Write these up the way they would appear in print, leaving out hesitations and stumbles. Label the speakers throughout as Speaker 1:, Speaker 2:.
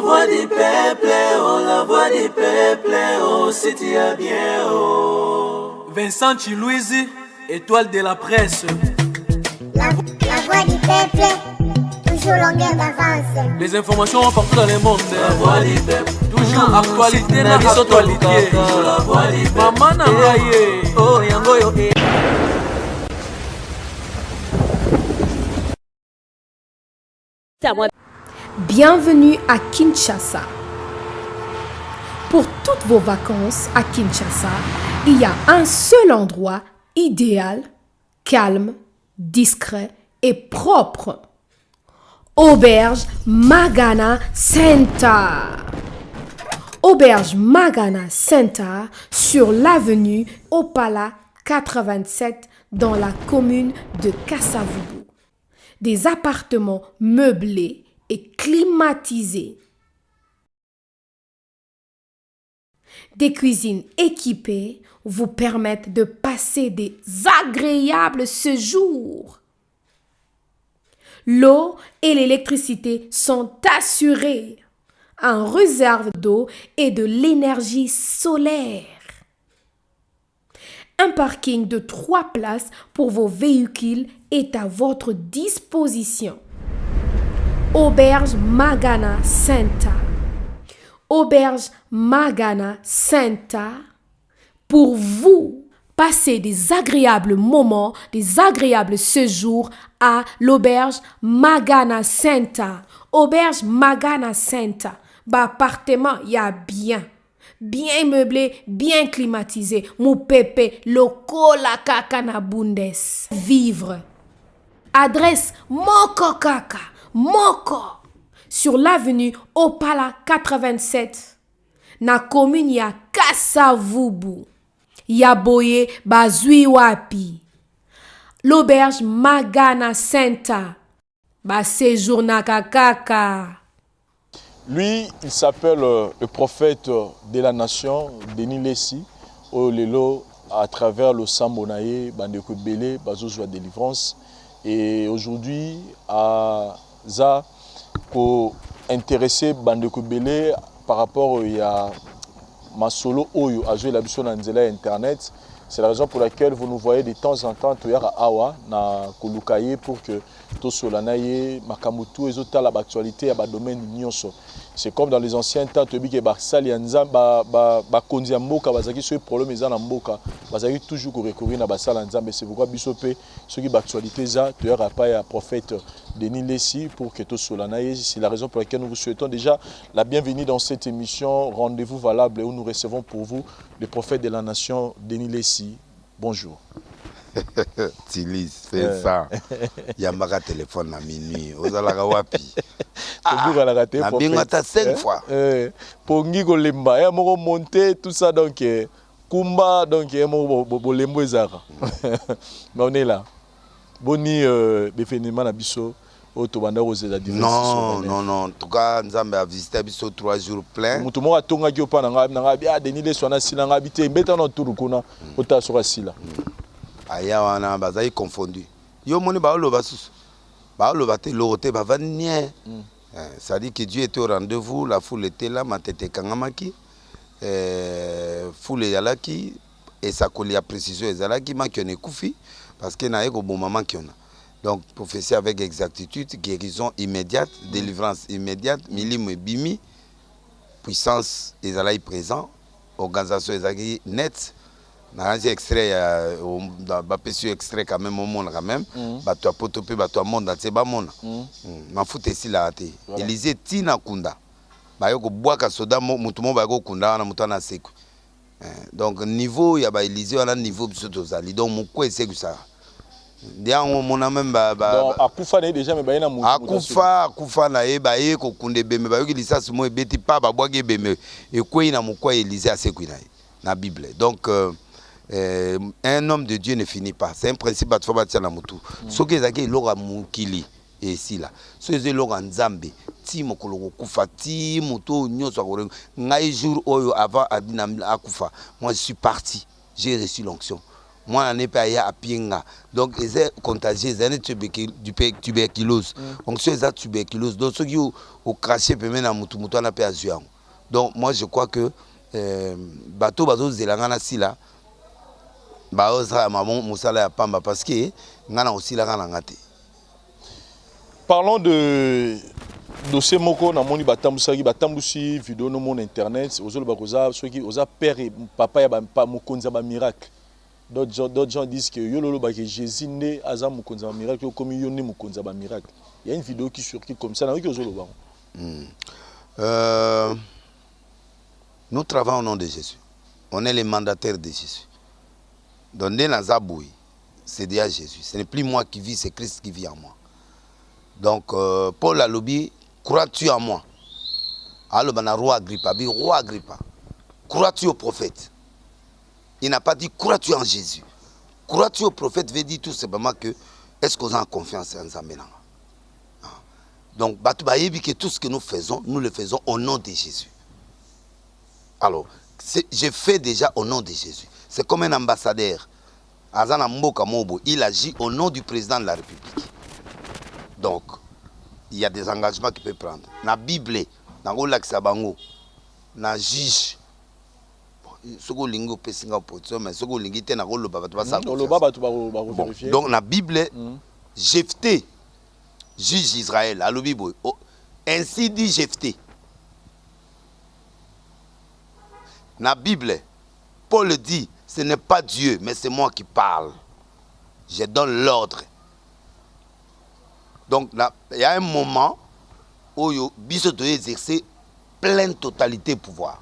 Speaker 1: voix du peuple, oh la voix du peuple, oh si tu as bien, oh.
Speaker 2: Vincent Chiluizi, étoile de la presse.
Speaker 3: La voix du peuple, toujours longueur d'avance.
Speaker 2: Les informations partout dans le monde.
Speaker 1: La voix du peuple,
Speaker 2: Toujours actualité na actualité.
Speaker 1: Toujours la voix du peuple.
Speaker 2: Mama na ngai ye.
Speaker 1: Oh yango yo eh.
Speaker 4: Bienvenue à Kinshasa. Pour toutes vos vacances à Kinshasa, il y a un seul endroit idéal, calme, discret et propre. Auberge Magana Center. Auberge Magana Center sur l'avenue Opala 87 dans la commune de Kasavubu. Des appartements meublés et climatisés. Des cuisines équipées vous permettent de passer des agréables séjours. L'eau et l'électricité sont assurées. Un réserve d'eau et de l'énergie solaire. Un parking de 3 places pour vos véhicules est à votre disposition. Auberge Magana Center. Auberge Magana Center. Pour vous, passer des agréables moments, des agréables séjours à l'auberge Magana Center. Auberge Magana Center. Ba appartement, y a bien. Bien meublé, bien climatisé. Mupepe, lokola kaka na Bundes. Vivre. Adresse Moko Kaka, Moko, sur l'avenue Opala 87, na commune ya Kasavubu. Ya boye bazui wapi. L'auberge Magana Center. Ba séjournaka kaka.
Speaker 5: Lui, il s'appelle le prophète de la nation, Denis Lessie, oyo lelo à travers le sambo na ye, bandeko ebele bazozwa délivrance. Et aujourd'hui, aza ko intéresser bandeko ebele par rapport ya masolo oyo azoyela biso na nzela ya internet. C'est la raison pour laquelle vous nous voyez de temps en temps toyaka awa na koluka ye pour que tosola na ye makambo tu ezotala ba actualité ya ba domaine nyonso. C'est comme dans les anciens temps, toyebi ke basali ya Nzambe, bakonzi ya mboka bazalaki soki problème eza na mboka, bazalaki toujours ko recourir na basali ya Nzambe. C'est pourquoi biso pe soki ba actualité eza, toyaka pa ya prophète Denis Lessie pour que tosola na ye. C'est la raison pour laquelle nous vous souhaitons déjà la bienvenue dans cette émission Rendez-vous valable où nous recevons pour vous le prophète de la nation Denis Lessie. Bonjour.
Speaker 6: Tilis, c'est ça. Yambaka téléphone à minuit. Ozalaka wapi?
Speaker 5: Tobukalaka te,
Speaker 6: Na
Speaker 5: prophète.
Speaker 6: benga ata 5 fois.
Speaker 5: Pongi kolemba, ya moko monter tout ça donc kumba donc ya moko bolembo ezaka. Mais on est là. Boni befenema na biso oyo tobanda kozela dimanche
Speaker 6: Non,
Speaker 5: soir.
Speaker 6: non, non. En tout cas, Nzambe a visité biso 3 jours plein.
Speaker 5: Moto moko atongaki yo pa na ngai, na ngai, ah, Denis Lessie wana asila ngai, te, mbeta na turu kuna, otala soki asila.
Speaker 6: Aya wana bazali confondu. Yo moni baoloba susu. Baoloba te eloko te, bavandi nie. C'est-à-dire que Dieu était au rendez-vous, la foule était là, matete ekangamaki. Foule ezalaki, esakoli ya précision ezalaki, makiona ekufi, parce que naye koboma makiona. Donc, prophétie avec exactitude, guérison immédiate, délivrance immédiate, milimo ebimi, puissance ezalaki présent, organisation ezalaki nette. Nakanisi extrait ya, bapesi yo extrait quand même, omona quand même. Bato ya poto mpe bato ya monde entier bamona. Mafuta esilaka te. Élisée tina kunda. Baye kobwaka soda motu moko baye kokunda wana, moto wana asekwi. Donc niveau ya ba Élisée wana, niveau biso tozali. Donc mokwa esekwisaka. Nde yango omona même ba, ba,
Speaker 5: Donc,
Speaker 6: ba
Speaker 5: akufa na ye déjà, mais baye na motu, motu
Speaker 6: Akufa, akufa na ye, baye kokunda ebembe, bayoki lisasi moko ebeti pa, babwaki ebembe, ekwei na mokwa Élisée asekwi na ye, na Bible. Donc, un homme de Dieu ne finit pas. C'est un principe bato fo batia na motu. Soki ezalaki eloko ya mokili esila, soki eza eloko ya Nzambe, ti mokolo kokufa, ti motu oyo nyonso akorenga. Ngai jour oyo avant adina akufa, moi je suis parti, j'ai reçu l'onction. Mwana ne mpe aya apie nga. Donc eza contagieux, eza neti tuberculose. Onction eza tuberculose. Donc soki o cracher pembeni na mutu, mutu wana mpe azwi yango. Donc moi je crois que bato bazozela nga nasila, bazosala mosala ya pamba, parce que nga na kosilaka na nga te.
Speaker 5: Parlons de dossier moko namoni batambusaki, batambusi video nomona internet, ozoloba koza soki oza père, papa ya mokonzi ya bamiracle. D'autres gens disent que yo lolobaka Jésus nde aza mokonzi ya bamiracle, okomi yo nde mokonzi ya bamiracle. Il y a une vidéo qui circule comme ça, nayoki ozoloba.
Speaker 6: Nous travaillons au nom de Jésus. On est les mandataires de Jésus. Donc nde naza boye, c'est déjà Jésus. Ce n'est plus moi qui vis, c'est Christ qui vit en moi. Donc Paul alobi: crois-tu en moi? Aloba na roi Agrippa, abi: roi Agrippa, crois-tu au prophète? Il n'a pas dit: crois-tu en Jésus? Crois-tu au prophète veut dire tout simplement que est-ce qu'on a confiance en Nzambe nanga? Donc bato bayebi que tout ce que nous faisons, nous le faisons au nom de Jésus. Alors je fais déjà au nom de Jésus. C'est comme un ambassadeur aza na mboka moko, il agit au nom du président de la République. Donc il y a des engagements qu'il peut prendre. Na Bible nakolakisa bango na juge. Soki olingi, opesi nga opposition, mais soki olingi te, nakoloba, bato basala.
Speaker 5: Oloba, bato bakovérifier.
Speaker 6: Donc na Bible, Jephthé, juge Israël, alobi boye: oh, ainsi dit Jephthé. Na Bible, Paul dit: ce n'est pas Dieu, mais c'est moi qui parle, je donne l'ordre. Donc il y a un moment oyo biso toyo exercer pleine totalité pouvoir.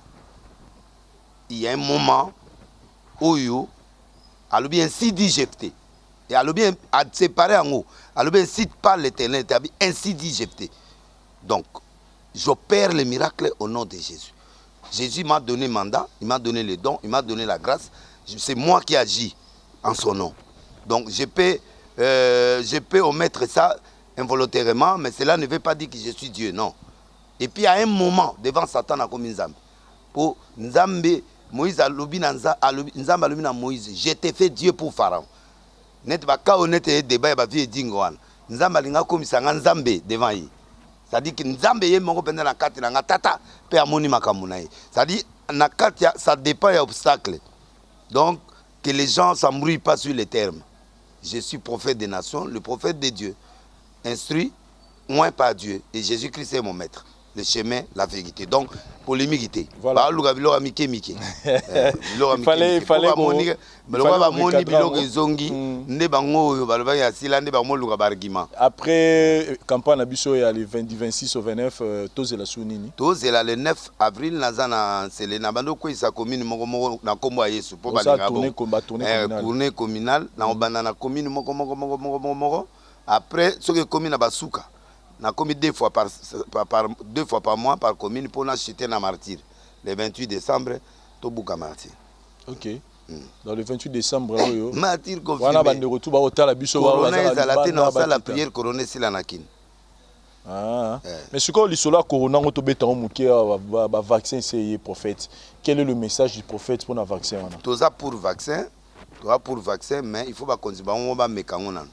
Speaker 6: Il y a un moment oyo alobi: ainsi dit Jephthé. Et alobi aséparé yango, alobi: ainsi parle l'Éternel, abi: ainsi dit Jephthé. Donc j'opère le miracle au nom de Jésus. Jésus m'a donné mandat, il m'a donné les dons, il m'a donné la grâce. C'est moi qui agis en son nom. Donc je peux omettre ça involontairement, mais cela ne veut pas dire que je suis Dieu, non. Et puis à un moment, devant Satan, akomi Nzambe. Po Nzambe, Moïse alobi na Nzambe alobi na Moïse: je t'ai fait Dieu pour Pharaon. Net baka honnête ye débat ya bavie edingo wana. Nzambe alinga akomisa nga Nzambe devant ye. C'est-à-dire que Nzambe ye moko mpenza na kati na nga, tata mpe amoni makambo na ye. C'est-à-dire na kati ya, ça dépend ya obstacle. Donc que les gens s'embrouillent pas sur les termes. Je suis prophète des nations, le prophète de Dieu, instruit moins par Dieu, et Jésus-Christ est mon maître, le chemin, la vérité. Donc polémique te.
Speaker 5: Voilà.
Speaker 6: Baluka biloko ya mike mike. Biloko ya
Speaker 5: Il fallait
Speaker 6: biloko bamoni
Speaker 5: recadrer
Speaker 6: biloko
Speaker 5: yango.
Speaker 6: Ezongi nde bango oyo balobaki asila, nde bamoluka baargument.
Speaker 5: Après campagne na biso ya le 20, du 26 au 29, tozela su nini?
Speaker 6: Tozela le 9 avril, naza na nsele na bandi okweyisa commune moko moko na nkombo ya Yesu mpo
Speaker 5: Osala
Speaker 6: balinga
Speaker 5: tournée
Speaker 6: bongo.
Speaker 5: Tournée communale.
Speaker 6: Tournée communale, na kobanda na commune moko moko moko moko moko moko. Après soki ekomi na basuka, nakomi deux fois par mois par commune, mpona chute na martyr le 28 décembre, tobuka martyr.
Speaker 5: Ok, dans le 28 décembre oyo
Speaker 6: Martyr
Speaker 5: wana
Speaker 6: confirmé.
Speaker 5: Bandeko tu baotala biso
Speaker 6: Corona
Speaker 5: baza na
Speaker 6: ezala te, na
Speaker 5: libanda,
Speaker 6: osala
Speaker 5: bakita.
Speaker 6: Prière, corona esila na kini.
Speaker 5: Ah.
Speaker 6: Eh.
Speaker 5: Mais sikoyo lisolo ya corona ngo, tobetango moke awa, bavaccin ese ye. Prophète, quel est le message du prophète mpona vaccin wana?
Speaker 6: Toza pour vaccin, toza pour vaccin, mais il faut bakonzi bango mo bameka yango nano.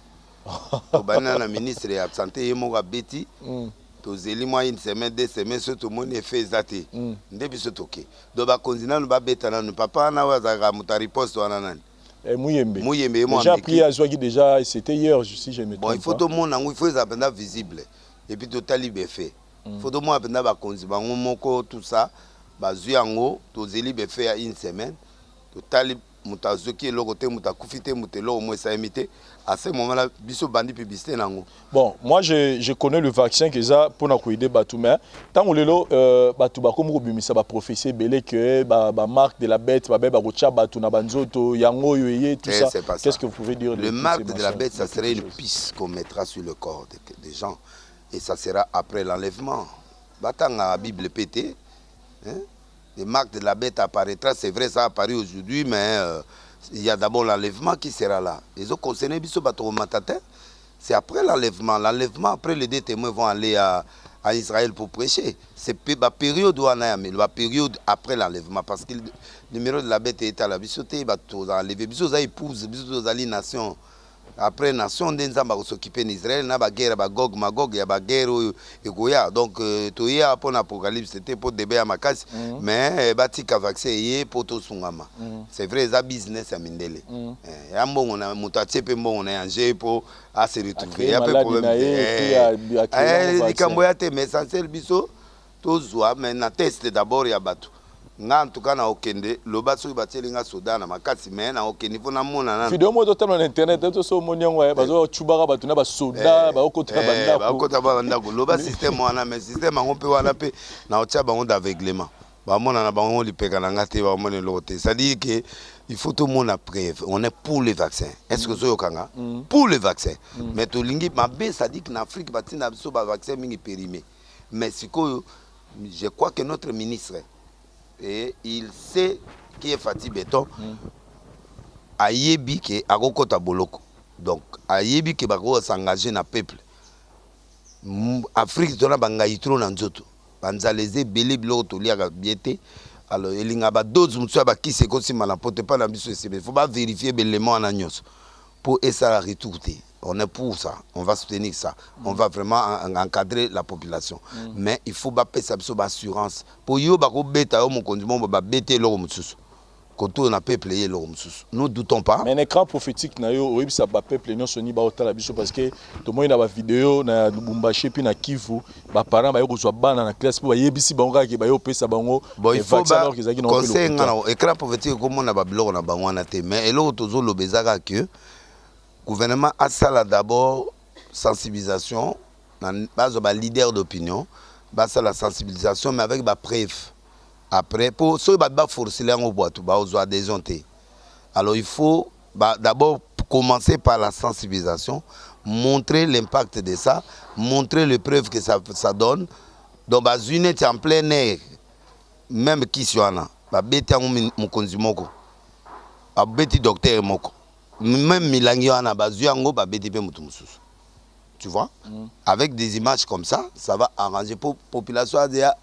Speaker 6: Tobandi na ministre ya santé, ye moko abeti. Tozeli mwa une semaine, 2 semaines, so tomoni effet eza te, nde biso toke. Donc bakonzi nanu babeta nanu. Papa wana oyo azalaka moto ya riposte wana, nani?
Speaker 5: Eh, Muyembe.
Speaker 6: Muyembe, ye mo
Speaker 5: Déjà
Speaker 6: ameki.
Speaker 5: pris, azwaki déjà, c'était hier si je me
Speaker 6: Bon, il
Speaker 5: trompe
Speaker 6: faut
Speaker 5: pas.
Speaker 6: tomona yango, il faut ezala mpenza visible et puis totali baeffet. Faut tomona mpenza bakonzi bango moko, tout ça, bazwi yango. Tozeli baeffet ya une semaine, totali moto azwaki eloko te, moto akufi te, moto eloko mo esalemi te. À ce moment là biso bandi publicité nango.
Speaker 5: Bon, moi je connais le vaccin que ça pour aider bato, mais tant lelo bato bakomi kobimisa ba prophétie ebele que ba marque de la bête ba bakotia bato na banzoto yango oyo eye, tout
Speaker 6: Eh,
Speaker 5: ça.
Speaker 6: c'est pas ça.
Speaker 5: Qu'est-ce que vous pouvez dire de
Speaker 6: Le
Speaker 5: toutes
Speaker 6: marque
Speaker 5: ces
Speaker 6: de la
Speaker 5: mentions,
Speaker 6: bête, ça
Speaker 5: de toutes
Speaker 6: serait
Speaker 5: ces
Speaker 6: une
Speaker 5: choses?
Speaker 6: Puce qu'on mettra sur le corps des gens. Et ça sera après l'enlèvement. Batanga Bible pété. Hein? Les marques de la bête apparaîtra, c'est vrai, ça apparaît aujourd'hui, mais il y a d'abord l'enlèvement qui sera là. Les autres concernés, biso bato matata, c'est après l'enlèvement. L'enlèvement, après, les deux témoins vont aller à, En Israël pour prêcher. C'est ba période wana ya ba période après l'enlèvement, parce que numéro de la bête etala biso te. Bato enlevé, biso oza épouse, biso tozali nation. Après nation nde Nzambe akos'occuper na Israel na baguerre ya baGog Magog, ya baguerre oyo ekoya. Donc toya mpo na apocalypse te, mpo debe ya makasi. Mais batika vaccin eye mpo tosungama. C'est vrai, eza business ya mindele. Ya mbongo na moto atie mpe mbongo na ye anje mpo ase retrouver ya mpe problème likambo ya te. Mais essentiel biso tozwa, mais na test d'abord ya bato. Nga en tout cas naokende loba soki batieli nga soda na makasi, mais naokende mpo namona
Speaker 5: nano. Video moko totala na internet to so omoni yango, bazocubaka bato na basoda, baokota na bandako.
Speaker 6: Bakota bandako. Loba système wana, mais système yango mpe wana mpe naotia bango d'aveuglement, bamona na bango lipeka na nga te, bamona eloko te. C'est-à-dire que il faut tomona preuve. On est pour le vaccin. Est ce que ozoyokanga? Pour le vaccin, mais tolingi mabe, c'est-à-dire que na Afrique batinda biso bavaccin mingi périmé. Mais sikoyo je crois que notre ministre, et il sait qui est Fatshi Béton, ayebi ke akokɔta boloko. Donc ayebi ke bakos'engager na peuple. Afrique tona bangai trop na nzoto, banzala eza ebele, biloko toliaka bien te. Alors elingaka badose mosusu ya bakisi ekosimba na poto epai na biso esebe. Faut bavérifier belema wana nyonso mpo esala retour te. On est pour ça, on va soutenir ça, on va vraiment encadrer la population, mais il faut bapesa biso baassurance mpo yo bakobeta yo mokonzi moko, babeti eloko mosusu koto na peuple ye eloko mosusu. Nous doutons pas.
Speaker 5: Mais na écran prophétique na yo, oyebisa bapeuple nyonso ni baotala biso, parce que tomoni na bavideo na Lubumbashi mpe na Kivu, baparent baye kozwa bana na classe mpo bayebisi bango kaka baye kopesa bango.
Speaker 6: Bon, il faut conseil nga na écran prophétique ekomona babiloko na bango wana te. Mais eloko tozoloba eza kaka ke gouvernement asala d'abord sensibilisation, bazwa baleader d'opinion, basala sensibilisation, mais avec bapreuve après, mpo soki bato baforcele yango, bato bazwa adhésion te. Alors il faut d'abord commencer par la sensibilisation, montrer l'impact de ça, montrer les preuves que ça donne. Donc bazwi neti en plein air, même kisi wana babeti yango mokonzi moko, babeti docteur moko, même milangi wana bazwi yango, babeti mpe moto mosusu, tu vois. Avec des images comme ça, ça va arranger pour population aza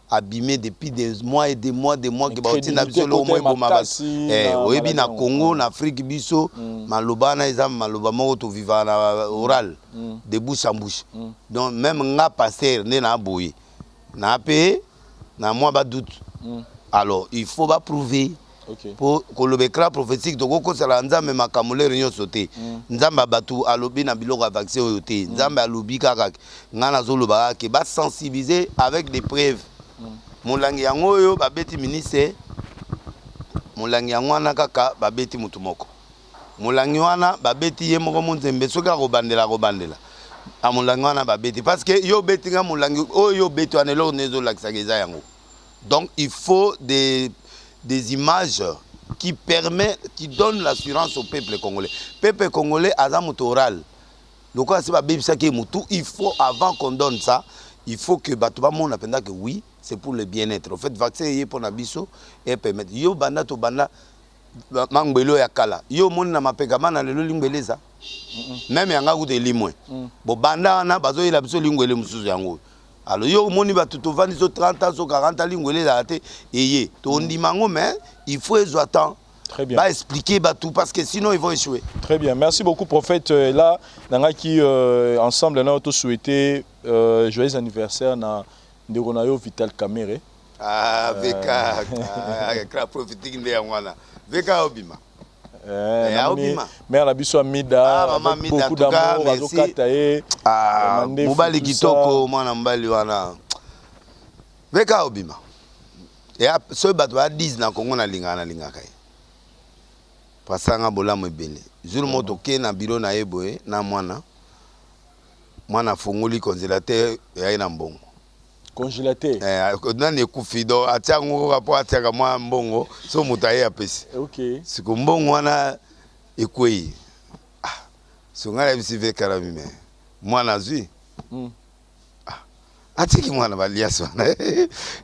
Speaker 6: abîmé depuis des mois et des mois, des mois, ke baotinda biso eloko moko eboma bato. Oyebi, na Congo, na Afrique, biso maloba wana eza maloba moko tovivaka na oral, de bouche en bouche. Donc même nga pasteur nde na boye na mpe na mwa badoute. Alors il faut baprouver po koloba écran prophétique, tokokosala Nzambe makambo lere nyonso te. Nzambe bato alobi na biloko ya vaccin oyo te. Nzambe alobi kaka, ngai nazoloba kaka ke basensibiliser avec des preuves. Molangi yango oyo babeti ministre, molangi yango wana kaka babeti motu moko, molangi wana babeti ye moko monzembe. Soki akobandela, akobandela a molangi wana babeti, parce que yo obeti nga molangi oyo obeti wana, eloko nde ezolakisaka eza yango. Donc il faut des images qui permet, qui donne l'assurance au peuple congolais. Peuple congolais aza moto oral, lokola se babebisaki ye motu. Il faut, avant qu'on donne ça, il faut que bato bamona mpenza que oui, c'est pour le bien-être. En fait, vaccin eye mpona biso epermettre yo banda tobanda mangbele oyo ya kala, yo omoni na mapeka mana lelo lingwele eza même yanga kuta elimwe. Bobanda wana bazoyela biso lingwele mosusu yango oyo. Alors yo omoni bato tovandi so 30 ans, so 40 ans, lingwele ezala te. Eye tondima yango, mais il faut ezwa temps.
Speaker 5: Très bien.
Speaker 6: Baexpliquer bato, parce que sinon ils vont échouer.
Speaker 5: Très bien. Merci beaucoup, prophète. Là, nangaki ensemble, na to souhaiter joyeux anniversaire na ndeko na yo Vital Kamerhe.
Speaker 6: Ah, VK, ah, écran prophétique nde yango wana. VK obima.
Speaker 5: Namoni
Speaker 6: obima.
Speaker 5: Mère na biso Amida,
Speaker 6: Ah, maman
Speaker 5: avec
Speaker 6: Amida, en
Speaker 5: beaucoup
Speaker 6: tout cas,
Speaker 5: d'amour,
Speaker 6: merci.
Speaker 5: azokata ye.
Speaker 6: Ah,
Speaker 5: mandefu,
Speaker 6: mobali
Speaker 5: tout
Speaker 6: kitoko, mwana mobali wana VK obima. Eya soki bato baya 10 na Kongo, nalingaka nalingaka ye, pasanga bolamu ebele. Jour moko tokei na biro na ye boye na mwana, mwana afongoli congélateur, eyaki na mbongo.
Speaker 5: Congélateur.
Speaker 6: Nani ekufi, donc atia yango kaka mpo atiaka mwa mbongo so moto aye apesi. Siko mbongo wana ekwei. Ah, so ngai nayebisi ve karami, me mwana azwi. Atiki mwana baliasi wana.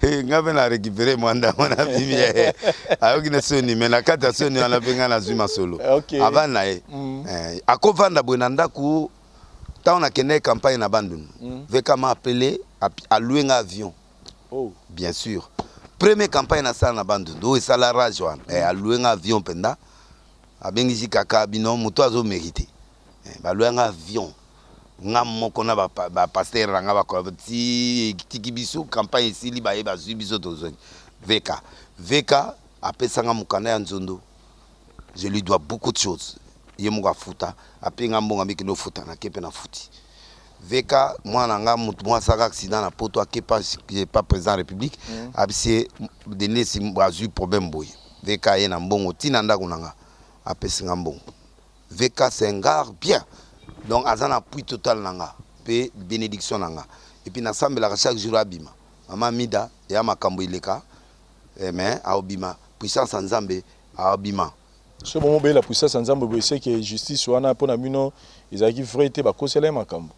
Speaker 6: Ngai mpe na récupéré mwa ndambo na bimi. Ayoki na soni, me na kati ya soni wana mpe ngai nazwi masolo. Avanda na ye. Akovanda boye na ndako. Ntango nakendaki campagne na Bandundu, VK m'a appelé, alloué nga avion.
Speaker 5: Oh.
Speaker 6: Bien sûr, première campagne nasala na Bandundu oyo esala rage wana, alloué nga avion mpenza. Abengisi kaka bino, moto azomérite. Baloué nga avion, nga moko na bapasteur na nga, bakola ti etiki biso. Campagne esili, baye bazwi biso, tozongi. VK, VK apesanga mokanda ya nzondo. Je lui dois beaucoup de choses. Ye moko afuta, apenga mbongo, abikende ofuta, nake mpe nafuti. VK mwana nga, motu moko asalaka accident na Poto, ake pa président ya République, abisi ye Denis azwi problème boye. VK ye na mbongo ntina ndako na nga, apesi nga mbongo. VK, c'est un gars bien, donc aza na appui total na nga mpe bénédiction na nga. Et puis nasambelaka chaque jour abima. Mama Mida eya makambo eleka, mais aobima, puissance ya Nzambe, aobima.
Speaker 5: So bongo obeyela puissance ya Nzambe boye, seke justice wana mpo na bino ezalaki vrai te, bakosela ye makambo?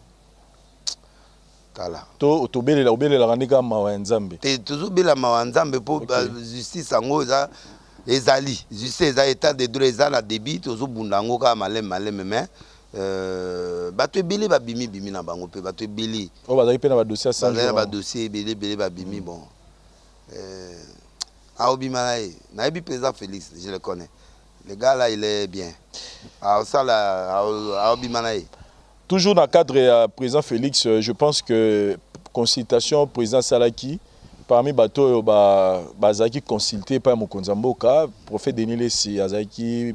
Speaker 6: Tala.
Speaker 5: To tobelela, obelelaka nde kaka mawa ya Nzambe?
Speaker 6: Te, tozobela mawa ya Nzambe mpo justice yango eza, ezali justice, eza état de droit, eza na début, tozobunda yango kaka maleme maleme. Mais bato ebele babimi bimi na bango mpe bato ebele.
Speaker 5: Oyo bazalaki mpe na badossier ya
Speaker 6: bazali na badossier ebele ebele, babimi. Bon, aobima na ye. Nayebi président Félix, je le connais, le gars là, il est bien, aosala, aobima na ye.
Speaker 5: Toujours dans le cadre ya président Félix, je pense que consultation président salaki, parmi bato oyo bazalaki consulté epai ya mokonzi ya mboka, prophète Denis Lesi azalaki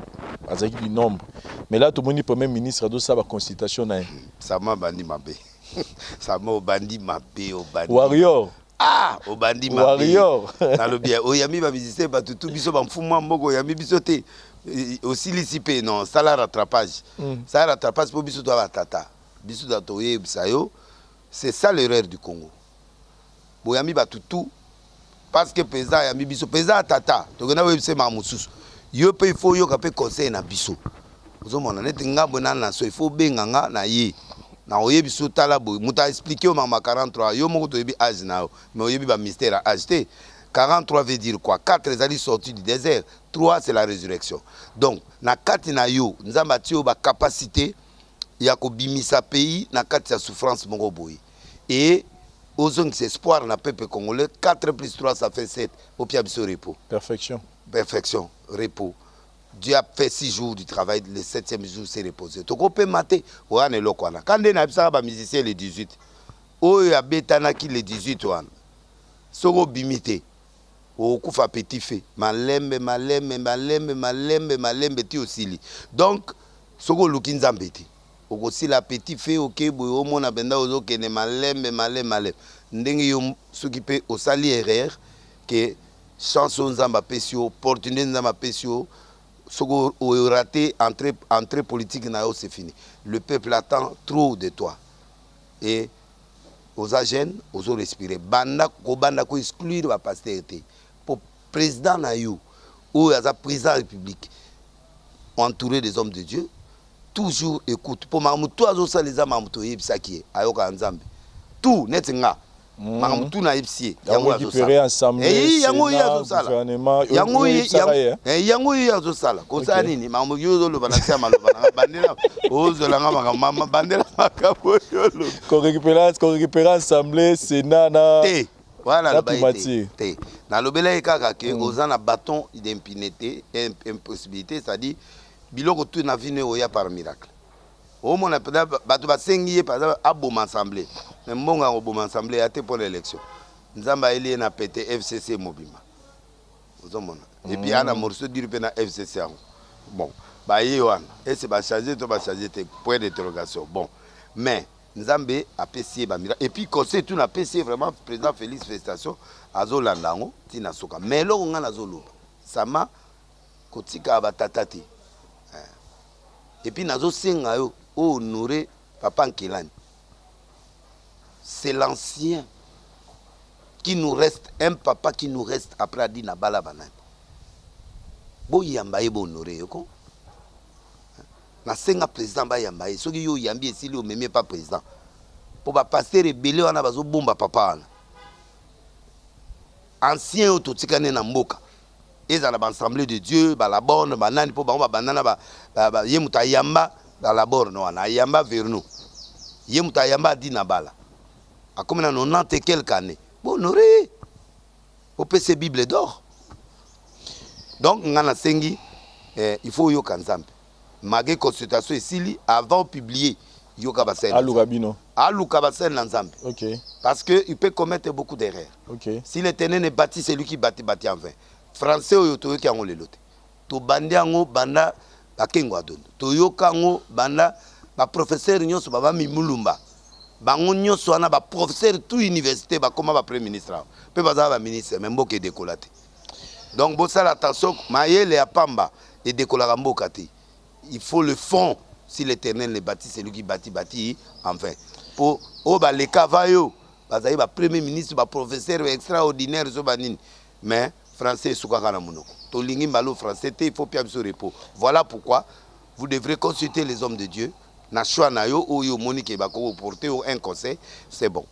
Speaker 5: du nombre. Mais là tomoni premier ministre azosala baconsultation na ye.
Speaker 6: Sama bandi mabe, sama obandi mabe, obandi.
Speaker 5: Warrior.
Speaker 6: Ah, obandi mabe.
Speaker 5: Warrior.
Speaker 6: Nalobi oyambi bamusicien, bato tu, biso bamfumu ya mboka oyambi biso te. Osilisi mpe non, sala rattrapage, sala rattrapage mpo biso toya batata, biso to toyebisa yo. C'est ça l'erreur du Congo. Boyambi bato tu parce que président ayambi biso, président ya tata, tokenda koyebisa ye makambo mosusu. Yo mpe il faut oyoka mpe conseil na biso. Ozomona neti ngambo na naso, il faut obenga nga na ye na oyebi so. Tala boye, moto aexplique yo makambo ya 43, yo moko toyebi age na yo, mais oyebi bamystère ya age te. 43 veut dire quoi? 4 ezali sortie du désert, 3 c'est la résurrection. Donc na kati na yo, Nzambe atie yo bacapacité ya kobimisa pays na kati ya souffrance moko boye et ozongisa espoir na peuple congolais. 4 plus 3, ça fait 7. Opia biso repos.
Speaker 5: Perfection.
Speaker 6: Perfection, repos. Dieu a fait 6 jours du travail, le septième jour s'est reposé. Tokopema te oya na eloko wana. Ka nde nayebisaka bamusicien le 18 oyo abetanaki, le 18 wana, soki obimi te, okokufa petit fait, malembe malembe malembe malembe malembe ti osili. Donc soki oluki Nzambe te, okosila petit fait. Oke boye, omona mpenza ozokende malembe malembe malembe. Ndenge yo soki mpe osali erreur ke chance oyo Nzambe apesi yo, opportunité Nzambe apesi yo, soki oraté entrée politique na yo, c'est fini. Le peuple attend trop de toi et oza jeune, ozo respire. Banda kobanda koexclure bapasteur te, po président na yo oyo aza président ya République, entouré des hommes de Dieu, toujours écoute, mpo makambo tu azosala eza makambo toyebisaki ye. Ayokaka Nzambe tout neti nga, makambo tu nayebisi ye, yango
Speaker 5: azosala.
Speaker 6: Yango ye azosala, yango ye azosala. Kosala nini? Makambo yo ozoloba na se ya maloba nanga, bandela ozolanga makambo, bandela makambo oyo oloba.
Speaker 5: Korécupérer assemblée, Sénat na
Speaker 6: te wana naloba ye te. Nalobela ye kaka ke oza na bâton d'impunité, impossibilité, c'est-à-dire biloko tu na vino oya par miracle. Omona mpenza bato basengi ye par exemple aboma assemblée, mais mbongo ya koboma assemblée ya te mpona élection. Nzambe ayeli ye na pete FCC mobimba, ozomona. Et puis ana morceau dur mpe na FCC yango. Bon, baye wana ese bachange to bachange te, point d'interrogation. Bon, mais Nzambe apesi ye bamiracle. Et puis conseil tu napesi ye vraiment, président Félix, félicitation, azolanda yango ntina suka. Mais eloko ngai nazoloba, sama kotika batata te. Et puis nazosenga yo honorer papa Nkelani, c'est l'ancien qui nous reste, un papa qui nous reste après adi na bala banani. Boyamba ye, bohonorer ye ko. Nasenga président bayamba ye. Soki yo oyambi, esili, omemi epa président, mpo bapasteur ebele wana bazobomba papa wana ancien oyo totikani na mboka. Ezala baassemblée de Dieu, balaborne, banani, mpo bango babanda na ye moto ayamba balaborne wana, ayamba Vernou. Ye moto ayamba Adina Bala, akomi na 90 et quelque année, bohonore ye, opesa Bible d'or. Donc nga nasengi, il faut oyoka Nzambe. Malgré consultation esili, avant publier, yoka basali.
Speaker 5: Aluka bino.
Speaker 6: Aluka basali na Nzambe. Parce que il peut commettre beaucoup d'erreurs. Si l'Éternel ne bâtit, celui qui bâtit bâtit en vain. Français oyo toyoki yango lelo te. Tobandi yango banda bakengo adondo, toyoka yango banda baprofesseur nyonso babami Mulumba, bango nyonso wana baprofesseur tout université bakóma bapremier ministre awa mpe bazala baministre, mais mboka edekola te. Donc bosala attention, mayele ya pamba edekolaka mboka te. Il faut le fond. Si l'Éternel ne bâtit, celui qui bâtit bâtit en vain. Po oyo baleka va yo bazali bapremier ministre, baprofesseur extraordinaire, so banini, mais français esukaka na monoko. Tolingi mbalo français te, il faut pia biso repos. Voilà pourquoi vous devrez consulter les hommes de Dieu na choix na yo oyo omoni ke bakoki porter yo un conseil, c'est bon.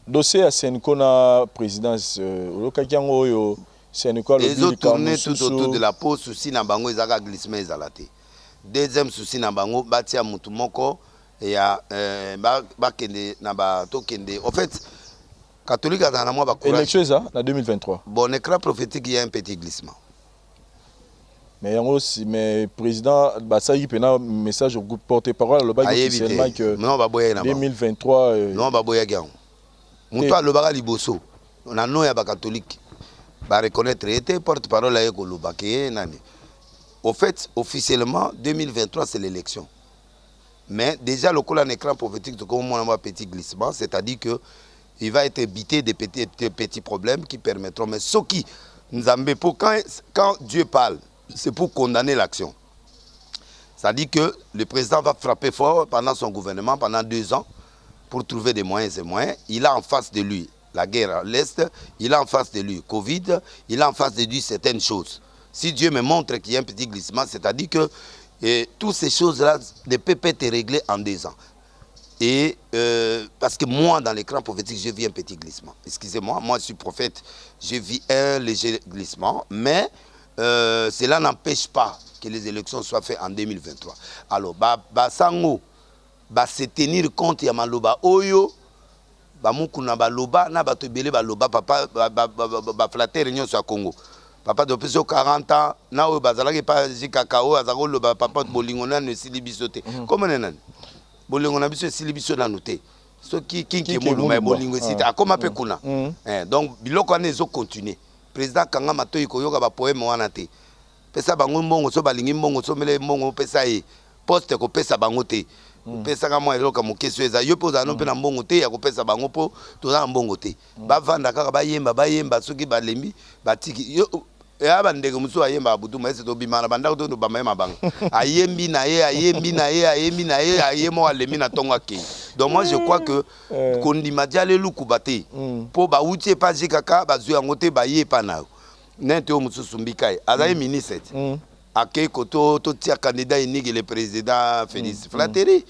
Speaker 5: Dossier ya CENCO na présidence, oyokaki yango oyo CENCO alobi?
Speaker 6: Ezotourne tout autour de la peau. Souci na bango ezalaka glissement ezala te. Deuxième souci na bango, batia mutu moko ya bakende na ba tokende. En fait, catholique azala na mwa bacourage.
Speaker 5: Élection eza na 2023.
Speaker 6: Bon, écran prophétique, il y a un petit glissement.
Speaker 5: Mais yango si, mais président basalaki mpena message, porte parole alobaki
Speaker 6: Ayebi te.
Speaker 5: officiellement que
Speaker 6: Non, baboyaki na bango.
Speaker 5: 2023
Speaker 6: Non, baboyaki yango. Moto alobaka liboso na nom ya bacatholique, bareconnaître ye te. Porte parole aye koloba ke ye nani. Au fait, officiellement 2023, c'est l'élection, mais déjà lokola na écran prophétique tokomona mwa petit glissement, c'est-à-dire que il va être évité des petits problèmes qui permettront. Mais soki Nzambe, pour quand Dieu parle, c'est pour condamner l'action. C'est-à-dire que le président va frapper fort pendant son gouvernement, pendant 2 ans, pour trouver des moyens et moyens. Il a en face de lui la guerre à l'Est, il a en face de lui Covid, il a en face de lui certaines choses. Si Dieu me montre qu'il y a un petit glissement, c'est-à-dire que toutes ces choses-là ne peuvent pas être réglées en 2 ans. Et parce que moi, dans l'écran prophétique, je vis un petit glissement. Excusez-moi, moi je suis prophète, je vis un léger glissement, mais cela n'empêche pas que les élections soient faites en 2023. Alors, ba, ba sango, ba se tenir compte ya maloba oyo, bamukuna baloba na bato ebele baloba, papa baflattere nyonso ya Congo, papa topesi yo 40 ans na oyo bazalaki epa jikaka oyo azalaki koloba, papa bolingo nano esili biso te. Komona nani bolingo na biso esili biso nanu te, soki kinki moluma ya bolingo esili te, akóma mpe kuna. Donc biloko wana ezocontinue. Président akanga matoi koyoka bapoème wana te. Pesa bango mbongo, so balingi mbongo, somele mbongo, opesa ye poste, kopesa bango te. Opesaka mwa eloko moke, so eza yo mpe ozala no mpe na mbongo te ya kopesa bango, mpo toza na mbongo te. Bavanda kaka, bayemba, bayemba, soki balembi batiki yo. Ya bandeko mosusu ayembaka butu, maese tobima na bandako to tobamba ye mabanga. Ayembi na ye, ayembi na ye, ayembi na ye, aye moko alembi na ntongo akei. Donc moi je crois que kondima diala elukuba te, mpo bawuti epa kaka bazwi yango te, baye epa na yo nete oyo mosusu mbika ye azali ministre te, akei koto totia candidat unique, le président Félix. Flatterie,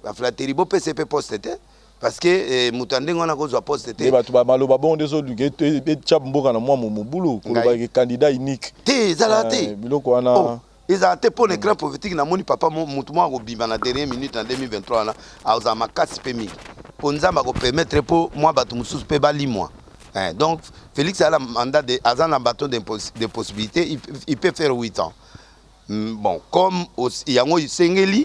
Speaker 6: baflatterie, bopesa mpe poste te, parce que moto ya ndenge wana kozwa poste te.
Speaker 5: Bato maloba bongo nde ezoluka etya mboka na mwa mobulu, kolobaki candidat unique.
Speaker 6: Te, ezalaka te.
Speaker 5: Biloko wana.
Speaker 6: Oh, ezala te. Mpo na écran prophétique namoni papa motu moko akobima na dernière minute na 2023 wana, azala makasi mpe mingi, mpo Nzambe akopermettre mpo mwa bato mosusu mpe balimwa. Donc Félix a la mandat de, aza na bâton de possibilité, il peut faire 8 ans. Bon, comme yango esengeli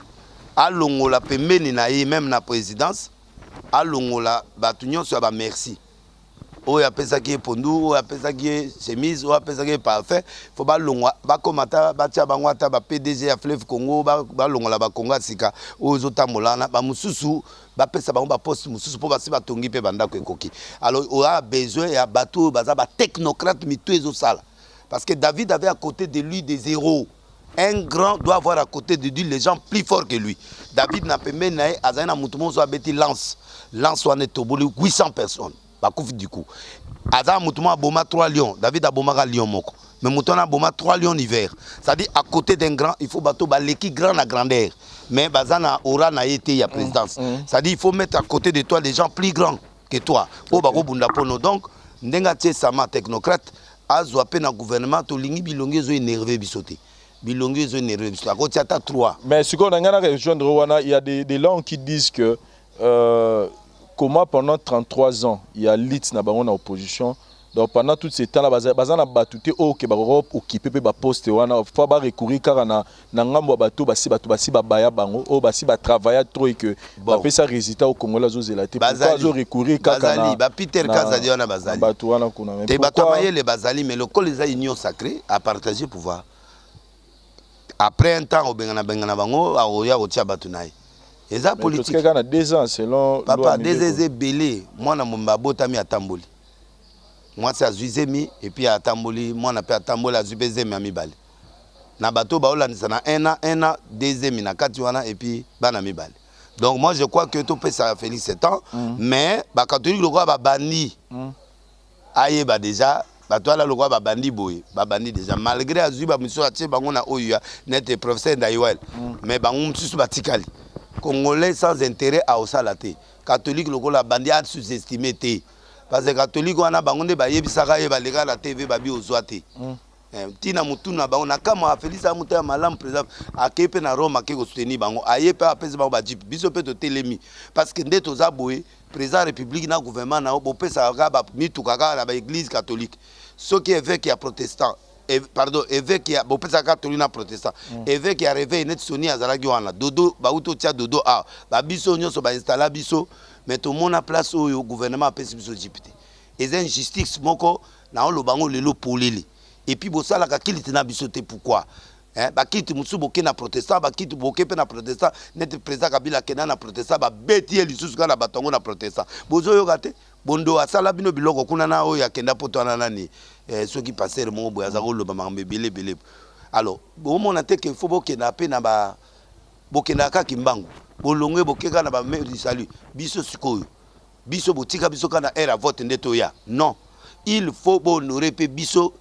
Speaker 6: alongola pembeni na ye, même na présidence, alongola bato nyonso ya bamerci oyo apesaki ye pondu, oyo apesaki ye chemise, oyo apesaki ye parfum. Fo balongwa, bakóma ata batia bango ata ba PDG ya Fleuve Congo, balongola bakongo ya sika oyo ezotambola wana. Bamosusu bapesa bango baposte mosusu, mpo basi batongi mpe bandako ekoki. Alors oya besoin ya bato oyo baza batechnocrate, mitu ezosala, parce que David avait à côté de lui des héros. Un grand doit avoir à côté de lui les gens plus forts que lui. David na pembeni na ye azali na motu moko abeti lance, lance wana etoboli, 800 personnes bakufi. Du coup aza na motu moko aboma 3 lions. David abomaka lion moko, mais motu wana aboma 3 lions hiver. C'est-à-dire, à côté d'un grand, il faut bato baleki grand na grandeur, mais baza na aura na ye te ya présidence. C'est-à-dire, il faut mettre à côté de toi des gens plus grands que toi oyo bakobunda mpono. Donc ndenge atie sama technocrate, azwa mpe na gouvernement. Tolingi bilongi ezoénerve biso te, bilongi ezoénerve biso, akotia ata 3.
Speaker 5: Mais sikoyo na ngai na rejoindre wana, il y a des langues qui disent que Comment pendant 33 ans il y a lutte na bango na opposition, donc pendant tout ce temps là baza, baza na bato te oyo ke bakoki occuper mpe baposte wana, faut barecourir kaka na ngambo ya bato basi babaya bango, oyo basi batravailla trop et que
Speaker 6: Bon.
Speaker 5: bapesa résultat au Congolais azozela te. Pourquoi
Speaker 6: Bazali.
Speaker 5: azorecourir kaka
Speaker 6: Bazali,
Speaker 5: na,
Speaker 6: ba Peter Kazadi wana bazali.
Speaker 5: na bato wana kuna? Mais
Speaker 6: Te, bato ya
Speaker 5: pourquoi?
Speaker 6: mayele bazali, mais lokola eza union sacrée, apartage pouvoir après un temps, obengana bengana bango, akoya kotia bato na ye. Eza
Speaker 5: Mais
Speaker 6: politique.
Speaker 5: totikali kaka na 2 ans selon
Speaker 6: Papa,
Speaker 5: loi mibeko.
Speaker 6: Deux eza ebele. Mwana momba abotami, atamboli, mwasi azwi zemi et puis atamboli, mwana mpe atamboli, azwi mpe zemi ya mibale. Na bato baolandisa na un an, un an, deux zemi na kati wana et puis bana mibale. Donc moi, je crois que topesaka Félix temps, mais bacatholique lokola babandi, ayeba déjà bato wana lokola babandi boye, babandi déjà, malgré azwi bamisusu, atie bango na oyo ya nete professeur Ndaiwel, mais bango mosusu batikali. Congolais sans intérêt aosala te. Catholique lokola abandi, asous-estime te, parce que catholique wana, bango nde bayebisaka ye, baleka na TV, babi ozwa te. Ntina motu na bango na kamwa. Félix aza moto ya malamu. Président akei mpe na Rome, akei kosoutenir bango, aye mpe apesi bango bajeep. Biso mpe totelemi, parce que nde toza boye, président république na gouvernement na yo, bopesaka kaka mituka kaka na baéglise catholique. Soki évêque ya protestant, pardon, évêque ya, bopesaka catholique na protestant, évêque ya réveil neti Soni azalaki wana, Dodo, bauti otia Dodo awa, babiso nyonso bainstalla biso, mais tomona place oyo gouvernement apesi biso jeep te. Eza injustice moko naoloba yango lelo polele. Et puis bosalaka culte na biso te. Pourquoi? Hein, baculte mosusu boke na protestant, baculte boke mpe na protestant, neti président Kabila akenda na protestant, babeti ye lisusu kaka na bato yango na protestant. Bozoyoka te, bondo asala bino biloko kuna na oyo akenda poto wana nani, soki pasteur moko boye aza koloba makambo ebele ebele. Alors bomona te ke fo bokenda mpe na ba, bokendaka kaka mbangu, bolongwe, boke kaka na bamaire du salut. Biso sikoyo, biso botika biso kaka na aire ya vote nde toya. Non, il faut bohonore mpe biso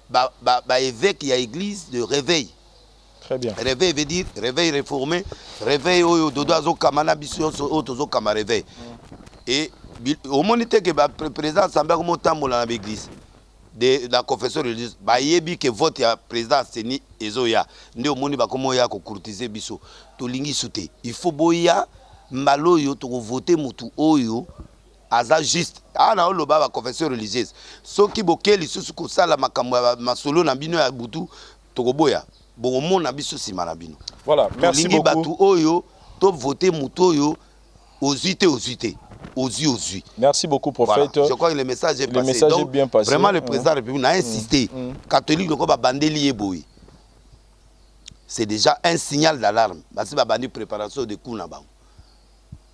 Speaker 6: baévêque ba évêque ya église de réveil.
Speaker 5: Très bien.
Speaker 6: Réveil veut dire réveil réformé, réveil oyo Dodo azokama na biso nyonso oyo tozokama réveil. Et omoni te ke baprésident assemblée akomi otambola na baéglise de la confession religieuse, bayebi ke vote ya président CENI ezoya, nde omoni bakomi oya kocourtiser biso. Tolingi su te. Il faut boya mbala oyo tokovote motu oyo aza juste. Awa na oloba baconfession religieuse, soki boke lisusu kosala makambo ya masolo na bino ya butu, tokoboya, bokomona biso nsima na bino.
Speaker 5: Voilà, merci
Speaker 6: Tolingi
Speaker 5: beaucoup.
Speaker 6: bato oyo tovote motu oyo ozwi te, ozwi te, ozwi, ozwi.
Speaker 5: Merci beaucoup, prophète.
Speaker 6: Voilà. Je crois que le message est
Speaker 5: Le
Speaker 6: passé.
Speaker 5: message
Speaker 6: Donc,
Speaker 5: est bien passé.
Speaker 6: vraiment, le président de la République a insisté. Catholique, donc, babandeli ye boye. C'est déjà un signal d'alarme. Parce que babandi préparation de coup na bango.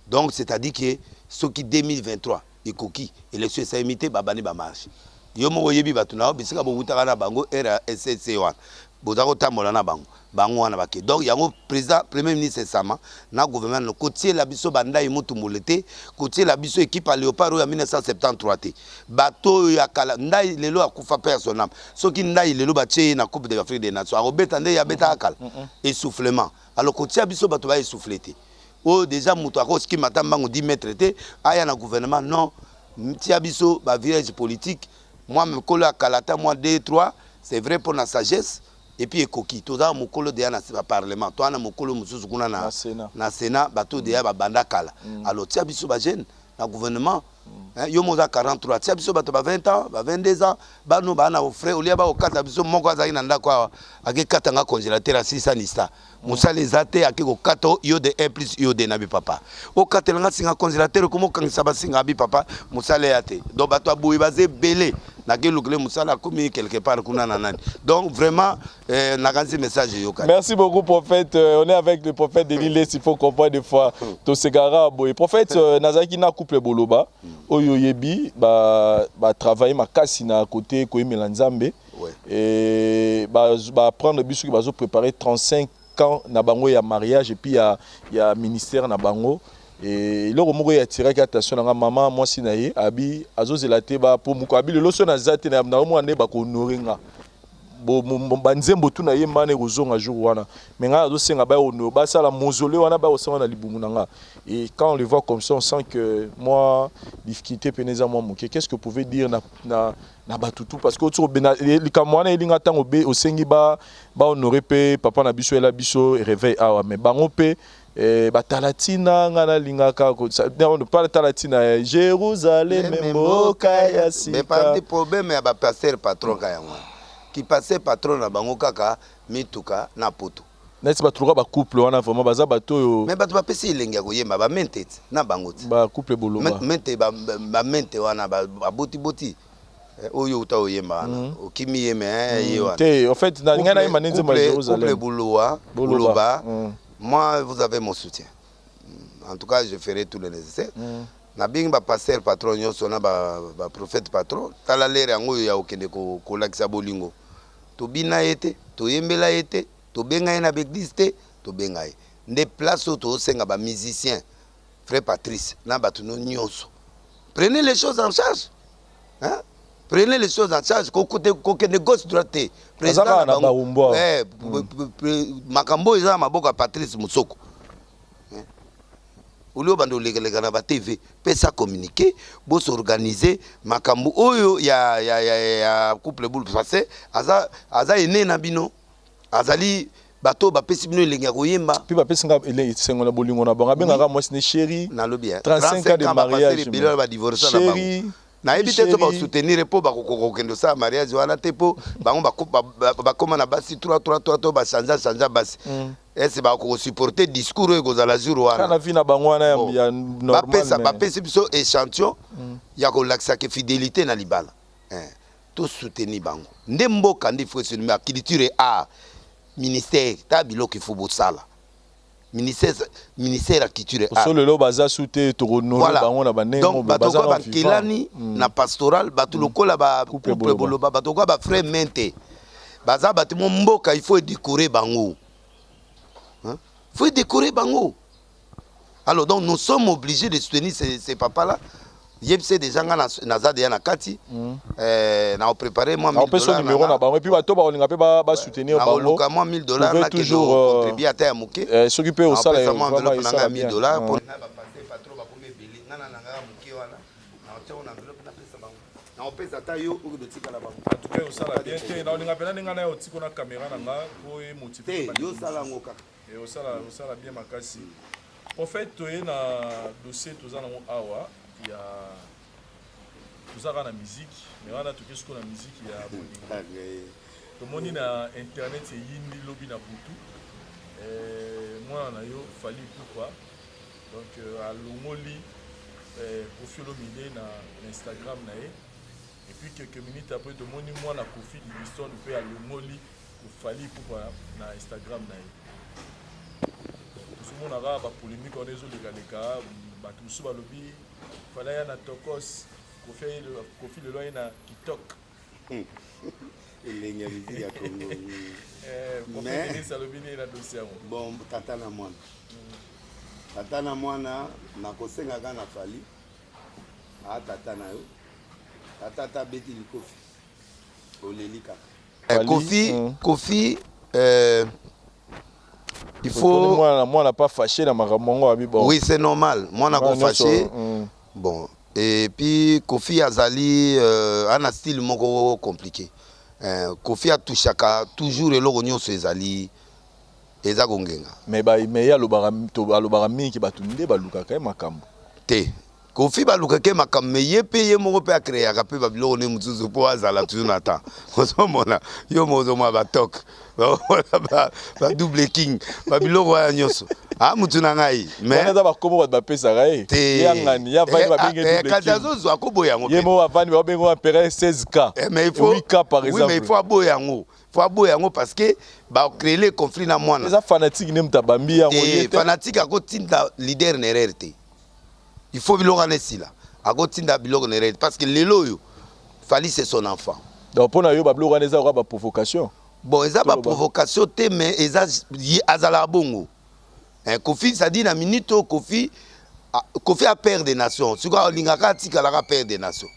Speaker 6: Donc, c'est-à-dire que ce qui 2023 ekoki, élection esalemi te, babandi bamarche. Yo moko oyebi bato na yo bisika bowutaka na bango RSC wana, boza kotambola na bango, bango wana bake. Donc yango président, premier ministre esama na gouvernement no kotiela biso bandai motumbole te, kotiela biso équipe ya léopard oyo ya 1973 te, bato oyo ya kala. Ndai lelo akufa, pe ya son âme. Soki ndai lelo batie ye na Coupe de l'Afrique des Nations, akobeta nde ye abetaka kala, essoufflement. Alors kotia biso bato baessouffle te, oyo déjà moto akosikima ata mbango 10 mètre te, aya na gouvernement. Non, tia biso bavirage politique, mwa mikolo ya kala, ata mwa 2 3, c'est vrai, mpo na sagesse. Et puis ekoki, toza mokolo deya na baparlement, toza na mokolo mosusu kuna na,
Speaker 5: Na Sénat.
Speaker 6: Na Sénat, bato deya babanda kala. Alors tia biso bajeune na gouvernement. Hein, yo moza 43, tia biso bato ba 20 ans, ba 22 ans, bano baa na ofrais olia bakokata biso. Moko azalaki na ndako awa, akekata nga congélateur, asisa nista, mosala eza te, ake kokata yo de 1 plus yo de na bi papa, okatela nga singa congélateur, okoma okangisa basinga bi papa, mosala eya te. Donc bato ya boye baza ebele, nakelukele mosala, akomi quelque part kuna na nani. Donc vraiment, nakanisi message eyokani.
Speaker 5: Merci beaucoup, prophète. On est avec le prophète Denis Lessie, il faut comprendre des fois. Tosekara boye. Prophète, nazaki na couple boloba, oyo yebi, ba travailler makasi na côté koyemela Nzambe. Et ba prendre biso ki bazo préparer 35 ans na bango ya mariage et puis ya ministère na bango. Et eloko moko ya attiraki attention na nga, mama mwasi na ye abi azozela te ba po moko abi lelo so naza te na omona nde bakohonore nga. Banzembo tu na ye mbana ekozonga jour wana, mais ngai nazosenga bahono basala mausolée wana, bakosanga na libumu na nga. Et quand on le voit comme ça, on sent que moi difficulté pene eza mwa moke. Qu'est ce que vous pouvez dire na bato tu? Parce que oti likambo wana elinga ntango osengi bahonore mpe papa na biso, ela biso réveil awa, mais bango mpe Eh, batala ntina nga nalingaka pa tala ntina ya Jérusalem, mboka ya
Speaker 6: Mais
Speaker 5: sika.
Speaker 6: Parti problème ya bapasteur patron ka yango wana, ki pasteur patron na bango kaka mituka na poto.
Speaker 5: Neti bato lokola bacouple wana, vraiment baza bato oyo.
Speaker 6: Mais bato bapesi elengi ya koyemba, bamente ti na bango ti.
Speaker 5: Bacouple Boloba.
Speaker 6: Mente, bamente wana babotiboti, oyo uta oyemba wana, okimi ye, me ye wana.
Speaker 5: Te, en fait ngai nayemba nde nzembo ya
Speaker 6: Couple
Speaker 5: Jérusalem.
Speaker 6: Bouloua,
Speaker 5: Boloba.
Speaker 6: Bouloba, moi, vous avez mon soutien. En tout cas, je ferai tout le nécessaire. Nabengi bapasteur patron nyonso na baprophète patron. Tala lere yango oyo ya kokende kolakisa bolingo. Tobina ye te, toyembela ye te, tobenga ye na baeglise te, tobenga ye nde place oyo tozosenga bamusicien. Frère Patrice na bato no nyonso, prenez les choses en charge, hein? Prenez les choses en charge. Kokende gauche droite te.
Speaker 5: Aza kaka na Barumbu awa.
Speaker 6: Makambo oyo eza na maboko ya Patrice Mosoko. Eh? Oli obanda olekaleka na batv, pesa communiqué, bos'organiser makambo oyo ya couple Boule, parce que aza ene na bino, azali bato oyo bapesi bino elengi ya koyemba.
Speaker 5: Mpe bapesi nga esengo na bolingo na bango. Abengaka mwasi ne chéri.
Speaker 6: Nalobi
Speaker 5: 35 ans de mariage.
Speaker 6: Ebele wana badivorce na bango.
Speaker 5: Chéri.
Speaker 6: Nayebi te so
Speaker 5: Chéri.
Speaker 6: basoutenir mpo bakokoka kokende kosala mariage wana te, mpo bango bakóma na basi 3 3 3 to bachangea changea basi. Ese bakoka kosupporter discours oyo ekozala jour
Speaker 5: Kaka na
Speaker 6: wana?
Speaker 5: vie na bango wana
Speaker 6: Bon.
Speaker 5: ya normal.
Speaker 6: Bapesa, bapesi biso échantillon ya kolakisaka fidélité na libala. Tosoutenir bango nde mboka nde faut esenima ya culture et art, ministère ta biloko ifo bosala, ministère ya culture et art.
Speaker 5: So lelo baza su te, tokonore
Speaker 6: Voilà.
Speaker 5: bango na bandenge.
Speaker 6: Donc bato
Speaker 5: baza
Speaker 6: lokola
Speaker 5: na vivant.
Speaker 6: bakelani na pastoral, bato lokola
Speaker 5: Couple
Speaker 6: bacouple
Speaker 5: Boloba.
Speaker 6: Boloba, bato lokola bafrère Mente, baza bato mo mboka il faut edécorer bango. Hein? Faut décorer bango. Alors donc nous sommes obligés de soutenir ces papas là. Yebise déjà nga naza deya na kati, na opréparé moi 1000
Speaker 5: Apesa
Speaker 6: dollars.
Speaker 5: numéro na bango et puis bato bakolinga mpe basoutenir bango.
Speaker 6: Nakoluka mwa 1000 $
Speaker 5: Pouvez
Speaker 6: nakende
Speaker 5: toujours,
Speaker 6: contribuer ata ya moke.
Speaker 5: Soki mpe osala
Speaker 6: Napesa mwa
Speaker 5: vraiment
Speaker 6: enveloppe na ngai ya
Speaker 5: esala
Speaker 6: 1000
Speaker 5: bien.
Speaker 6: dollars mpo na bapasteur patron bakomi ebele. Nga na nangaka moke wana, naotia ngo na enveloppe, napesa bango, naopesa ata yo oyo totikala bango.
Speaker 5: En tout cas osala bien te, naolinga mpena ndenge na yo otiko na caméra na nga po emotive.
Speaker 6: Te, yo osala yango kaka.
Speaker 5: Osala bien makasi. Prophète, toye na dossier toza nango awa ya, toza kaka na musique, mais wana toke sikoyo na musique ya bolingo. Tomoni na internet eyindi lobi na butu, mwana na yo Fally Ipupa, donc alongoli Koffi Olomide na Instagram na ye. Et puis quelques minutes après, tomoni mwana Koffi Livingstone mpe alongoli Fally Ipupa na Instagram na ye. Tozomona kaka bapolémique wana ezolekaleka. Bato mosusu balobi Fally aya na tokos, Koffi lelo aye na kitok.
Speaker 6: Elengi ya musique ya Congo.
Speaker 5: Prophète Denis alobi nini na dossier yango?
Speaker 6: Bon, tata na mwana, tata na mwana, nakosengaka na Fally, aa tata na yo, tata ata abeti likofi, oleli kaka.
Speaker 5: Fally,
Speaker 6: Koffi, Koffi, il faut
Speaker 5: mwana mwana pas fâché na makambo yango abi bon.
Speaker 6: Oui, c'est normal, mwana
Speaker 5: Mwana
Speaker 6: kofâcher.
Speaker 5: nyonso,
Speaker 6: Bon, et puis Koffi azali ana style moko compliqué. Koffi atouchaka toujours eloko nyonso ezali eza kongenga.
Speaker 5: Mais ye alobaka, alobaka mingi, bato nde balukaka ye makambo.
Speaker 6: Te, Koffi balukaki makambo, me ye mpe ye moko mpe acréaka mpe babiloko nde mosusu mpo azala toujours na temps. Ozomona yo mo ozomona batok, badouble king, babiloko wana nyonso a mutu na ngai.
Speaker 5: Mais eza bakombo bato bapesaka ye.
Speaker 6: Te.
Speaker 5: Ye angani ye avandi, babenge double.
Speaker 6: Kasi azozwa akoboya yango.
Speaker 5: Ye moko avandi, babenge empereur 16K.
Speaker 6: Mais il faut
Speaker 5: 8K par exemple.
Speaker 6: Oui, mais il faut aboya yango, faut aboya yango parce que bacréer conflit na mwana.
Speaker 5: Eza fanatique nde moto abambi yango.
Speaker 6: Te, fanatique akotinda leader na erreur te. Il faut biloko wana esila. Akotinda biloko na erreur parce que lelo oyo Fally, c'est son enfant.
Speaker 5: Donc mpo na yo, babiloko wana eza koka baprovocation?
Speaker 6: Bon, eza baprovocation te, mais eza azalaka bongo. Koffi, c'est-à-dire na minute oyo Koffi, Koffi a père des nations. Sikoyo alingaka atikalaka père des nations.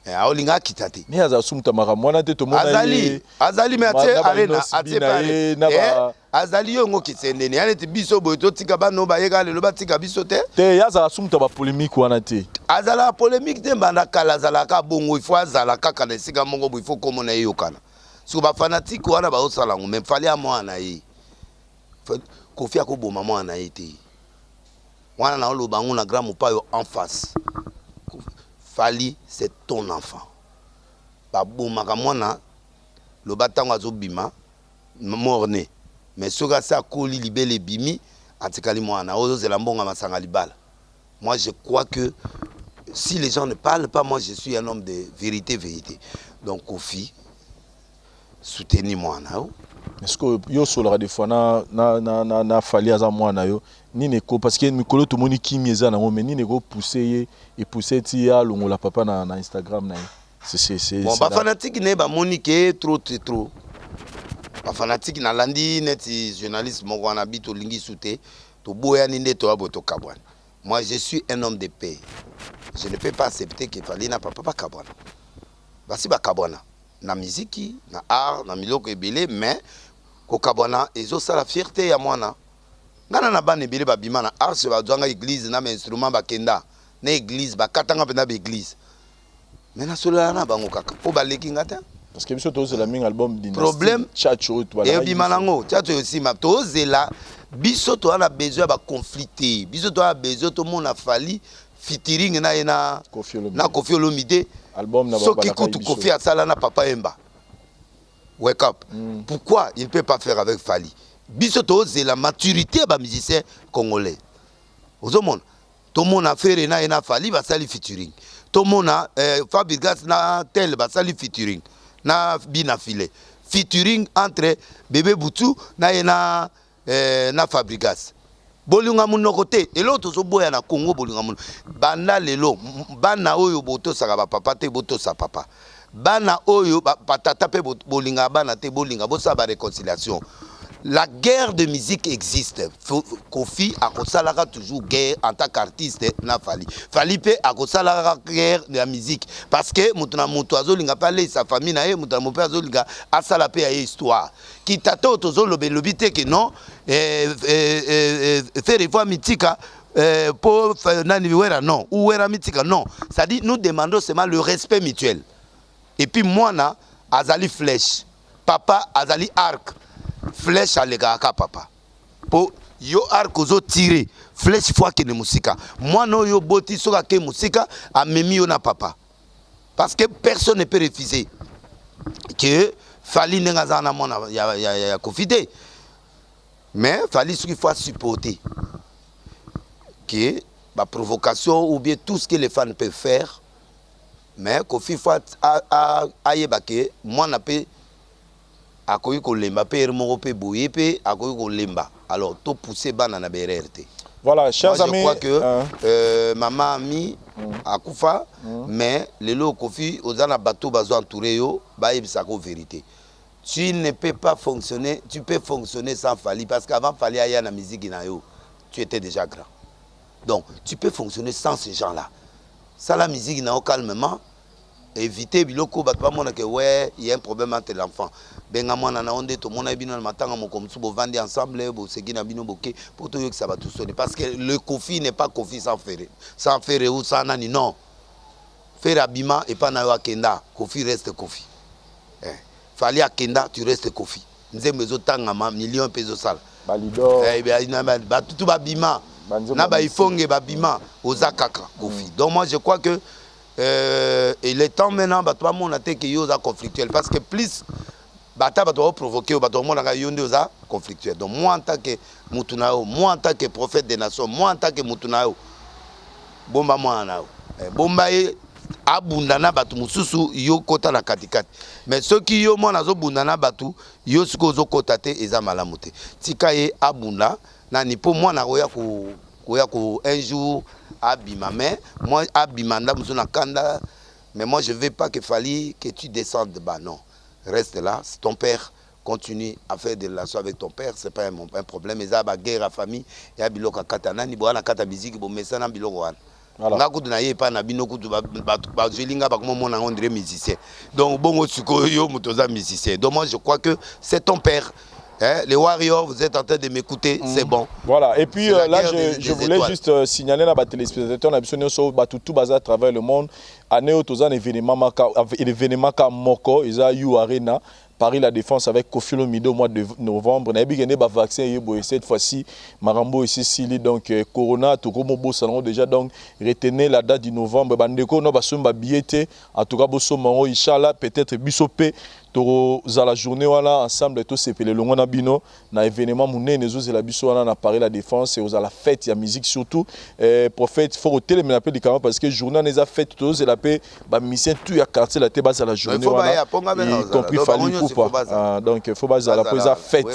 Speaker 6: Aolinga akita te.
Speaker 5: Mi azala su moto ya makambo wana te, tomona.
Speaker 6: Azali, azali, mais atie arena, atie pare azali yo ngo kisendeni ya neti biso boye, totika bana bayeka lelo, batika biso te.
Speaker 5: Te, ye azala su moto ya bapolémique wana te.
Speaker 6: Azalaka polémique te mbanda kala, azalaka bongo. Il faut azala kaka na esika moko boye, il faut komona eyokana. Siko bafanatike wana bazosala yango, mais Fally ya mwana na ye, Koffi akoboma mwana na ye te. Wana naoloba yango na grand mopayo en face. Fally c'est ton enfant. Babomaka mwana loba ntango azobima mort né, mais soki asi akoli, libele ebimi, atikali mwana ozozela mbongo masanga libala. Moi, je crois que si les gens ne parlent pas, moi, je suis un homme de vérité, vérité. Donc Kofi, soutenir mwana yo.
Speaker 5: Est-ce que yo osolaka des fois na Fally? Aza mwana yo, nini eko, parce que mikolo tomoni kimi eza nango, mais nini ekopousse ye, epousse ti ye alongola papa na Instagram na ye?
Speaker 6: Bon, bafanatike na ye bamoni ke trop c'est trop. Bafanatike, nalandi neti journaliste moko wana bi tolingi su te, toboyani nde toya boye, tokabwani. Moi, je suis un homme de paix. Je ne peux pas accepter ke Fally na papa bakabwana. Basi bakabwana na miziki, na art, na miloko ebele, mais kokabwana ezosala fierté ya mwana. Ngai na bana ebele babima na arche, bazwanga église na bainstrument, bakenda na église, bakatanga mpenza baéglise, mais nasololaka na bango kaka mpo baleki nga te.
Speaker 5: Parce que biso tozela mingi album.
Speaker 6: Problème ebima nango tchatcho esima. Tozela biso, toza na besoin ya baconflit te. Biso toza na besoin tomona Fally featuring na ye na Kofi Olomide. Soki kutu Kofi asala na Papa Yemba Wake Up, pourquoi il ne peut pas faire avec Fally? Biso tozela maturité ya bamusicien congolais. Ozomona, tomona Ferre na ye na Fally basali featuring, tomona Fabregas na tel basali featuring na bina file, featuring entre Bebe Butu na ye na Fabregas. Bolinga monoko te. Eloko tozoboya na Congo, bolinga monoko. Banda lelo, bana oyo botosaka bapapa te, botosa papa. Bana oyo batata mpe bolingaka bana te, bolinga, bosala baréconciliation. La guerre de musique existe. Kofi akosalaka toujours guerre en tant qu'artiste na Fally. Fally mpe akosalaka guerre ya musique, parce que moto na moto azolinga mpe aleisa famille na ye, moto na moto mpe azolinga asala mpe ya ye histoire. Kitata oyo tozoloba, elobi te ke non, Ferre faut mitika po nani Wera non, ou Wera mitika non. C'est-à-dire, nous demandons seulement le respect mutuel. Et puis mwana azali flèche, papa azali arc. Flèche alekaka ka papa, mpo yo arc ozotire flèche, faut akende mosika. Mwana oyo oboti, soki ake mosika, amemi yo na papa, parce que personne ne peut refuser que Fally ndenge aza na mwana ya Kofi te. Mais Fally, soki faut supporter que baprovocation ou bien tout ce que les fans peuvent faire, mais Kofi faut ayeba ke mwana mpe akoki kolemba mpe ere moko mpe boye mpe akoki kolemba. Alors topousse bana na baerreur te.
Speaker 5: Voilà, chers
Speaker 6: Moi,
Speaker 5: amis.
Speaker 6: Je crois que mama Ami akufa, mais lelo Kofi oza na bato bazo entouré yo, bayebisaka vérité. Tu ne peux pas fonctionner, tu peux fonctionner sans Fally, parce qu'avant Fally aya na musique na yo, tu étais déjà grand. Donc tu peux fonctionner sans ces gens là. Sala musique na yo calmement, éviter biloko bato bamona ke ouais, il y a un problème entre l'enfant. Benga mwana na yo nde tomona bino na matanga moko mosusu, bovandi ensemble, boseki na bino, boke mpo toyokisa bato soni, parce que le Kofi n'est pas Kofi sans Ferre, sans Ferre ou sans nani, non. Ferre abima epa na yo, akenda, Kofi reste Kofi. Fally akenda, tu restes Kofi. Nzembo ezotangama, million mpe ezosala.
Speaker 5: Balidor.
Speaker 6: Batutu babima na baifonge babima, oza kaka Kofi. Donc moi, je crois que il est temps maintenant bato bamona te ke yo oza conflictuel, parce que plus bata bato baoprovoke yo, bato bamonaka yo nde oza conflictuel. Donc moi, en tant que mutu na yo, moi, en tant que prophète des nations, moi, en tant que mutu na yo, bomba mwana na yo, bomba ye abunda na bato mosusu, yo kota na katikati. Mais soki yo mwana azobunda na bato, yo soki ozokota te, eza malamu te. Tika ye abunda nani, mpo mwana akoya koya ko un jour abima. Mais moi, abima nda mosusu na kanda, mais moi, je veux pas que Fally, que tu descendes bas, non. Reste là, c'est ton père, continue à faire des relations avec ton père, c'est pas un problème. Eza baguerre ya famille, ya biloko ya kata nani boya na kata musique, bomesana biloko wana. Nga kutu na ye epai na bino kutu bazweli nga, bakomomona ngo ndire musicien. Donc bongo sikoyo yo moto oza musicien. Donc moi, je crois que c'est ton père. Hein, les Warriors, vous êtes en train de m'écouter, c'est bon.
Speaker 5: Voilà, et puis
Speaker 6: C'est la
Speaker 5: là,
Speaker 6: guerre
Speaker 5: je
Speaker 6: des
Speaker 5: voulais
Speaker 6: étoiles.
Speaker 5: Juste signaler là, téléspectateurs, na biso nyonso, bato tout baza à travers le monde. Année oyo toza na événement maka, événement ka moko, eza U Arena. Paris La Défense avec Koffi Olomide au mois de novembre. Nayebi ke nde ba vaccin eye boye cette fois-ci makambo oyo esi esili donc corona tokomobosana yango déjà donc retenez la date du novembre bandeko no basombi ba billet te en tout cas bosomba yango inchallah peut-être biso pe tokozala journée wana ensemble tosepela elongo na bino na evenement munene ezozela biso wana na Paris la Défense ekozala fête ya musique surtout eh, prophète faut kotelemela pe likambo parce que journée wana eza fête tozozela pe ba musiciens tout ya quartier la te bazala journée wana y compris Fally Ipupa ah, donc faut bazala po eza fête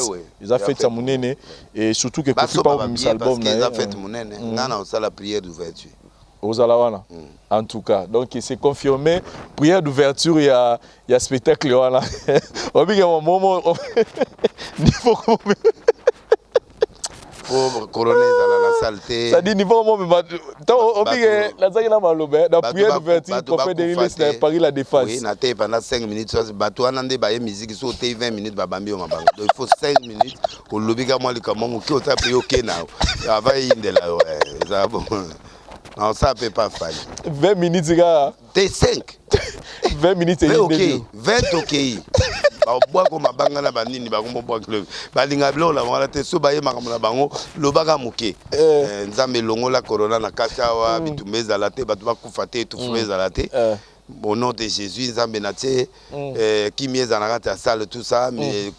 Speaker 5: eza fête ya munene et surtout que Koffi pa obimisa album na ye
Speaker 6: eza fête munene nga na osala prière d'ouverture
Speaker 5: ozala wana en tout cas donc c'est confirmé prière d'ouverture ya ya spectacle wana obike momo niveau
Speaker 6: po corona ezala na salle te
Speaker 5: c'est-à-dire niveau momema ntango obike nazalaki na maloba na prière d'ouverture prophète Denis Lessie na Paris la Défense
Speaker 6: oui na te pendant 5 minutes bato wana nde baye musique so oteyi 20 minutes babambi yo mabanga donc il faut 5 minutes olobi ka mwa likambo moke osala mpe yo oke na yo avant eyindela yo eza bon na osala mpe pa Fally
Speaker 5: 20 minutes kaka
Speaker 6: te 5
Speaker 5: 20 minutes
Speaker 6: eyindeli 20 okei babwako mabanga na banini bakomobwaka balingaka biloko na bango wana te so baye makambo na bango lobaka moke eh. Nzambe elongola corona na kati awa bitumba ezala te bato bakufa te etufu ezala te au nom de Jésus nzambe na tie kimia ezala na kati ya salle tout ça mais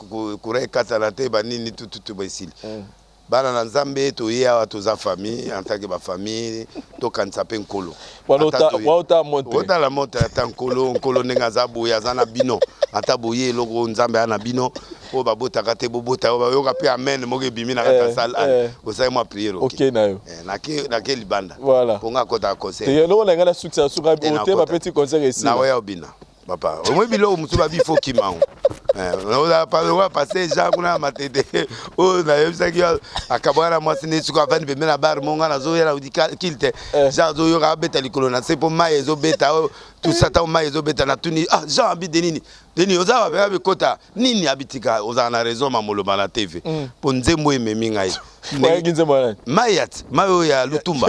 Speaker 6: courant ekatana te banini tututu esili bana na nzambe toye awa toza famille en tant que bafamille tokanisa mpe nkolo otala montre ata nkolo nkolo ndenge aza boye aza na bino ata boye eloko nzambe aza na bino oyo babotaka te bobota oyo bayoka mpe amen moko ebimi na kati ya salle osali mwa prière
Speaker 5: ok na yo
Speaker 6: nake libanda mpo nga akotaka concert
Speaker 5: eloko na ngai nasukisa suka ote bapeti concert esila
Speaker 6: naoya obina papa omoi biloko mosusu babi fo kima ngo pase jean kuna ya matete oyo nayebisaki akabwana na mwasi nde siko avandi pembe na bar monga nazoya na kilte jean azoyoka abeta likolo na se mpo mai ezobeta oyo tusa ntango mai ezobeta natuni ah jean abi de nini deni oza wapi abikota nini abitika ozala na raison mamoloba na tv mpo nzembo ememi ngai mai ya ti mai oyo ya lutumba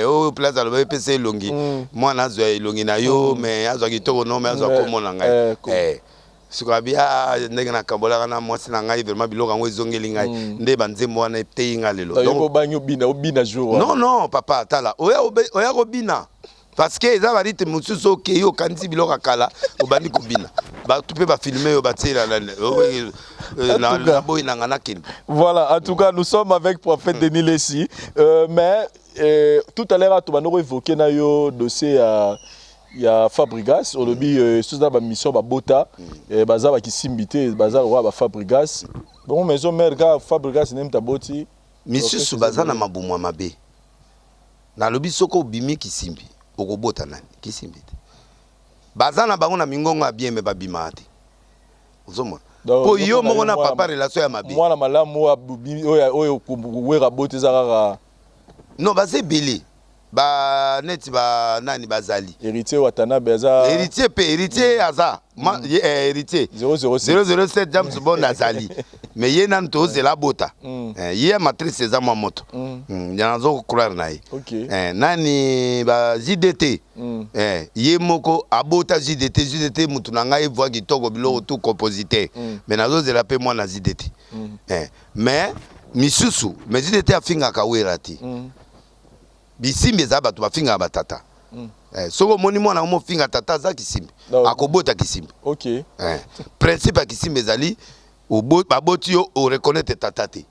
Speaker 6: oyo place aloba epesa elongi mwana azwa elongi na yo mais azwa kitoko no mais azwa kombo na ngai sikoyo abi ndenge nakambolaka na mwasi na ngai vraiment biloko yango ezongeli ngai nde banzembo wana eteyi ngai lelo non non papa tala oya kobina parce que eza barythme mosusu okei okanisi biloko ya kala obandi kobina bato mpe bafilme oyo batiela na boyi nanga nakende.
Speaker 5: Voilà, en tout cas nous sommes avec prophète Denis Lessi mais tout à l'heure tobanda évoquer na yo dossier ya Fabregas olobi soki na bamission babota baza bakisimbi te baza lokola baFabregas bongo maison mère kaka Fabregas nde mutu aboti.
Speaker 6: Misusu baza na mabumu ya mabe. Nalobi soki obimi kisimbi okobota nani kisimbi te baza na bango na mingongo ya bien mais babimaka te ozomona po yo moko na papa relation ya mabe.
Speaker 5: Mwana malamu oyo wera bota eza kaka
Speaker 6: non baza ebele ba neti ba nani bazali.
Speaker 5: Héritier Watanabe aza
Speaker 6: héritier pe héritier aza héritier
Speaker 5: 007
Speaker 6: 007 James Bond azali mais ye nanu tozela abota ye ya matrice eza mwa moto nazo croire na ye nani ba JDT ye moko abota JDT JDT mutu na ngai voix kitoko biloko tout compositeur mais nazozela mpe mwana JDT mais misusu mais JDT afingaka wera te bisimbi eza bato bafingaka batata soki omoni mwana ngo mofinga tata aza kisimbi akobota kisimbi principe ya kisimbi ezali baboti yo oreconnaître tata te.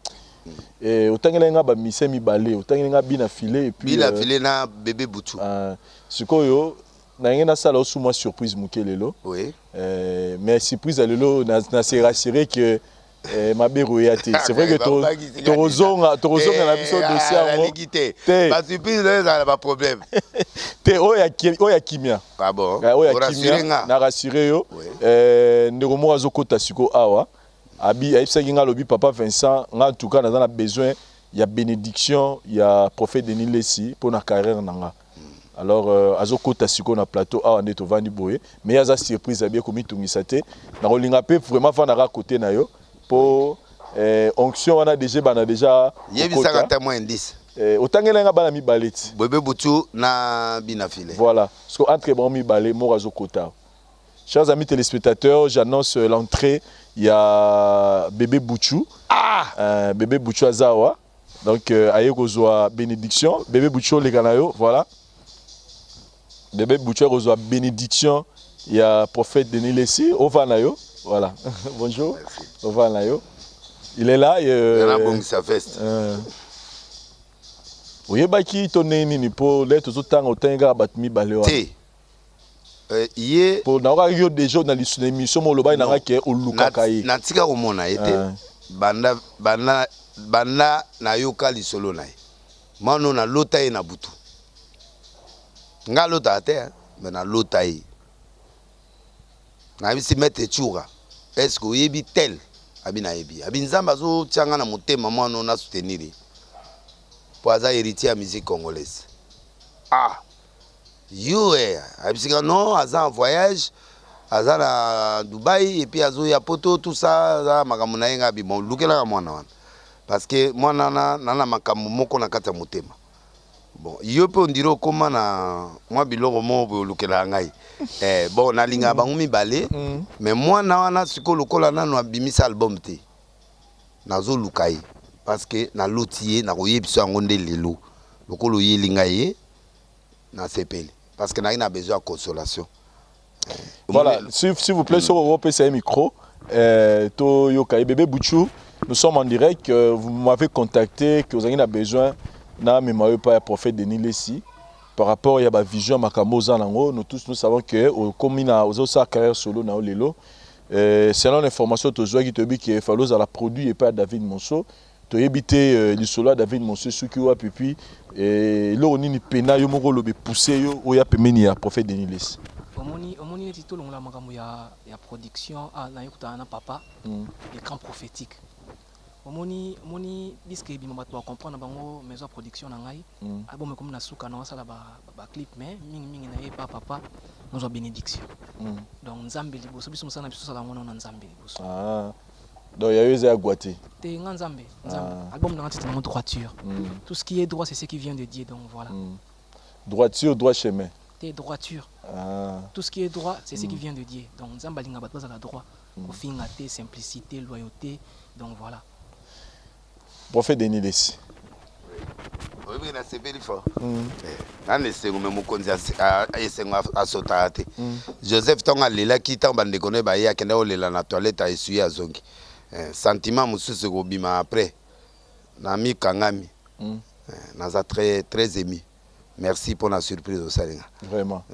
Speaker 5: Otangeli nga bamise mibale otangeli nga bina file et puis
Speaker 6: bina file na bébé butu.
Speaker 5: Sikoyo na nasala osu mwa surprise moke lelo mais surprise ya lelo na se rassurer que mabe oya te. C'est vrai que tokozonga na biso dossier yango
Speaker 6: te. Basurprise ezala na baproblème.
Speaker 5: Te oyo ya kimia.
Speaker 6: Ah bon?
Speaker 5: Oyo ya kimia na rassurer yo ndeko moko azokota sikoyo awa abi ayebisaki nga alobi papa Vincent nga en tout cas naza na besoin ya bénédiction ya prophète Denis Lessi mpo na carrière na nga. Alors azokota sikoyo na plateau awa nde tovandi boye mais ye aza surprise abi ekomitungisa te nakolinga mpe vraiment vandaka côté na yo mpo onction wana déjà bana déjà.
Speaker 6: Yebisaka ata mwa indice.
Speaker 5: Otangela nga bana mibale ti
Speaker 6: bebe butu na bina file.
Speaker 5: Voilà, parce que entre bango mibale moko azokota. Chers amis téléspectateurs, j'annonce l'entrée ya bébé Bouchou.
Speaker 6: Ah
Speaker 5: Bébé Bouchou azawa. Donc aye kozwa bénédiction. Bébé Bouchou oleka na yo, voilà. Bébé Bouchou akozwa bénédiction ya prophète Denis Lessi. Ova na yo, voilà. Bonjour. Ova na yo. Il est là.
Speaker 6: Nabongisa veste.
Speaker 5: Oyebaki to ndenge nini? Mpo le tozotanga, otangi kaka bato mibale wana.
Speaker 6: Te, ye
Speaker 5: Mpo naokaki yo déjà na lisu na émission mo olobaki nanga ke olukaka ye.
Speaker 6: Natika komona ye te. Banda banda banda nayoka lisolo na ye, mwana oyo nalota ye na butu. Nga alotaka te, mais nalota ye. Nayebisi maître Tshoura: est ce que oyebi tel? Abi nayebi. Abi Nzambe azotia nga na motema, mwana oyo na soutenir ye mpo aza héritier ya musique congolaise. Ah, yo ayebisi nga non, aza en voyage, aza na Dubai et puis azoya Poto, tout ça, aza makambo na ye. Nga abi bon, lukelaka mwana wana, parce que mwana wana na makambo moko na kati ya motema. Bon, yo mpe ondiri okóma na mwa biloko moko boye olukelaka ngai. Bon, nalingaka bango mibale, mais mwana wana sikoyo, lokola nano abimisa album te, nazoluka ye parce que naloti ye. Nakoyebisa yango nde lelo. Lokola oyeli ngai ye, nasepeli parce que nayi na besoin ya consolation.
Speaker 5: Voilà, s'il vous plaît, sur opesa micro, toyoka ye. Bébé Bouchou, nous sommes en direct. Vous m'avez contacté que vous avez besoin na mema yo pa ya prophète Denis Lessi par rapport ya ba vision makambo oza nango. Nous tous, nous savons que okomi na ozosala carrière solo na yo lelo. Selon l'information tozwaki, toyebi ke fallait ozala produit epai ya David Monso. Toyebi te lisolo ya David Monso soki wapi, puis eloko nini pena yo moko olobi pousse yo oya pembeni ya prophète Denis Lessi.
Speaker 7: Omoni neti tolongola makambo ya production. Ah, nayokutana na papa écran prophétique. Omoni disque ebima, bato bacomprendre bango maison ya production na ngai. Album ekomi na suka, na osala baclip, mais mingimingi na ye pa papa, nozwa bénédiction. Donc Nzambe liboso, biso mosala na biso tosala yango nano na Nzambe liboso.
Speaker 5: Ah. Donc ya yo eza ya gwa te?
Speaker 7: Te, nga Nzambe, Nzambe. Album na nga, titre nango Droiture. Tout ce qui est droit, c'est ce qui vient de Dieu, donc voilà.
Speaker 5: Droiture, droit chemin.
Speaker 7: Te, droiture. Tout ce qui est droit, c'est ce qui vient de Dieu. Donc Nzambe alinga bato bazala droit, kofinga te, simplicité, loyauté, donc voilà.
Speaker 5: Prophète Denis Lessi.
Speaker 6: Oyebi, nasepeli fort nana esengo, me mokonzi esengo asotaka te. Joseph, ntango alelaki, ntango bandeko no baye, akenda kolela na toilette, aessuyer, azongi. Sentiment mosusu ekobima après. Na mikangami, naza très très ému. Merci mpona surprise osalinga.
Speaker 5: Vraiment.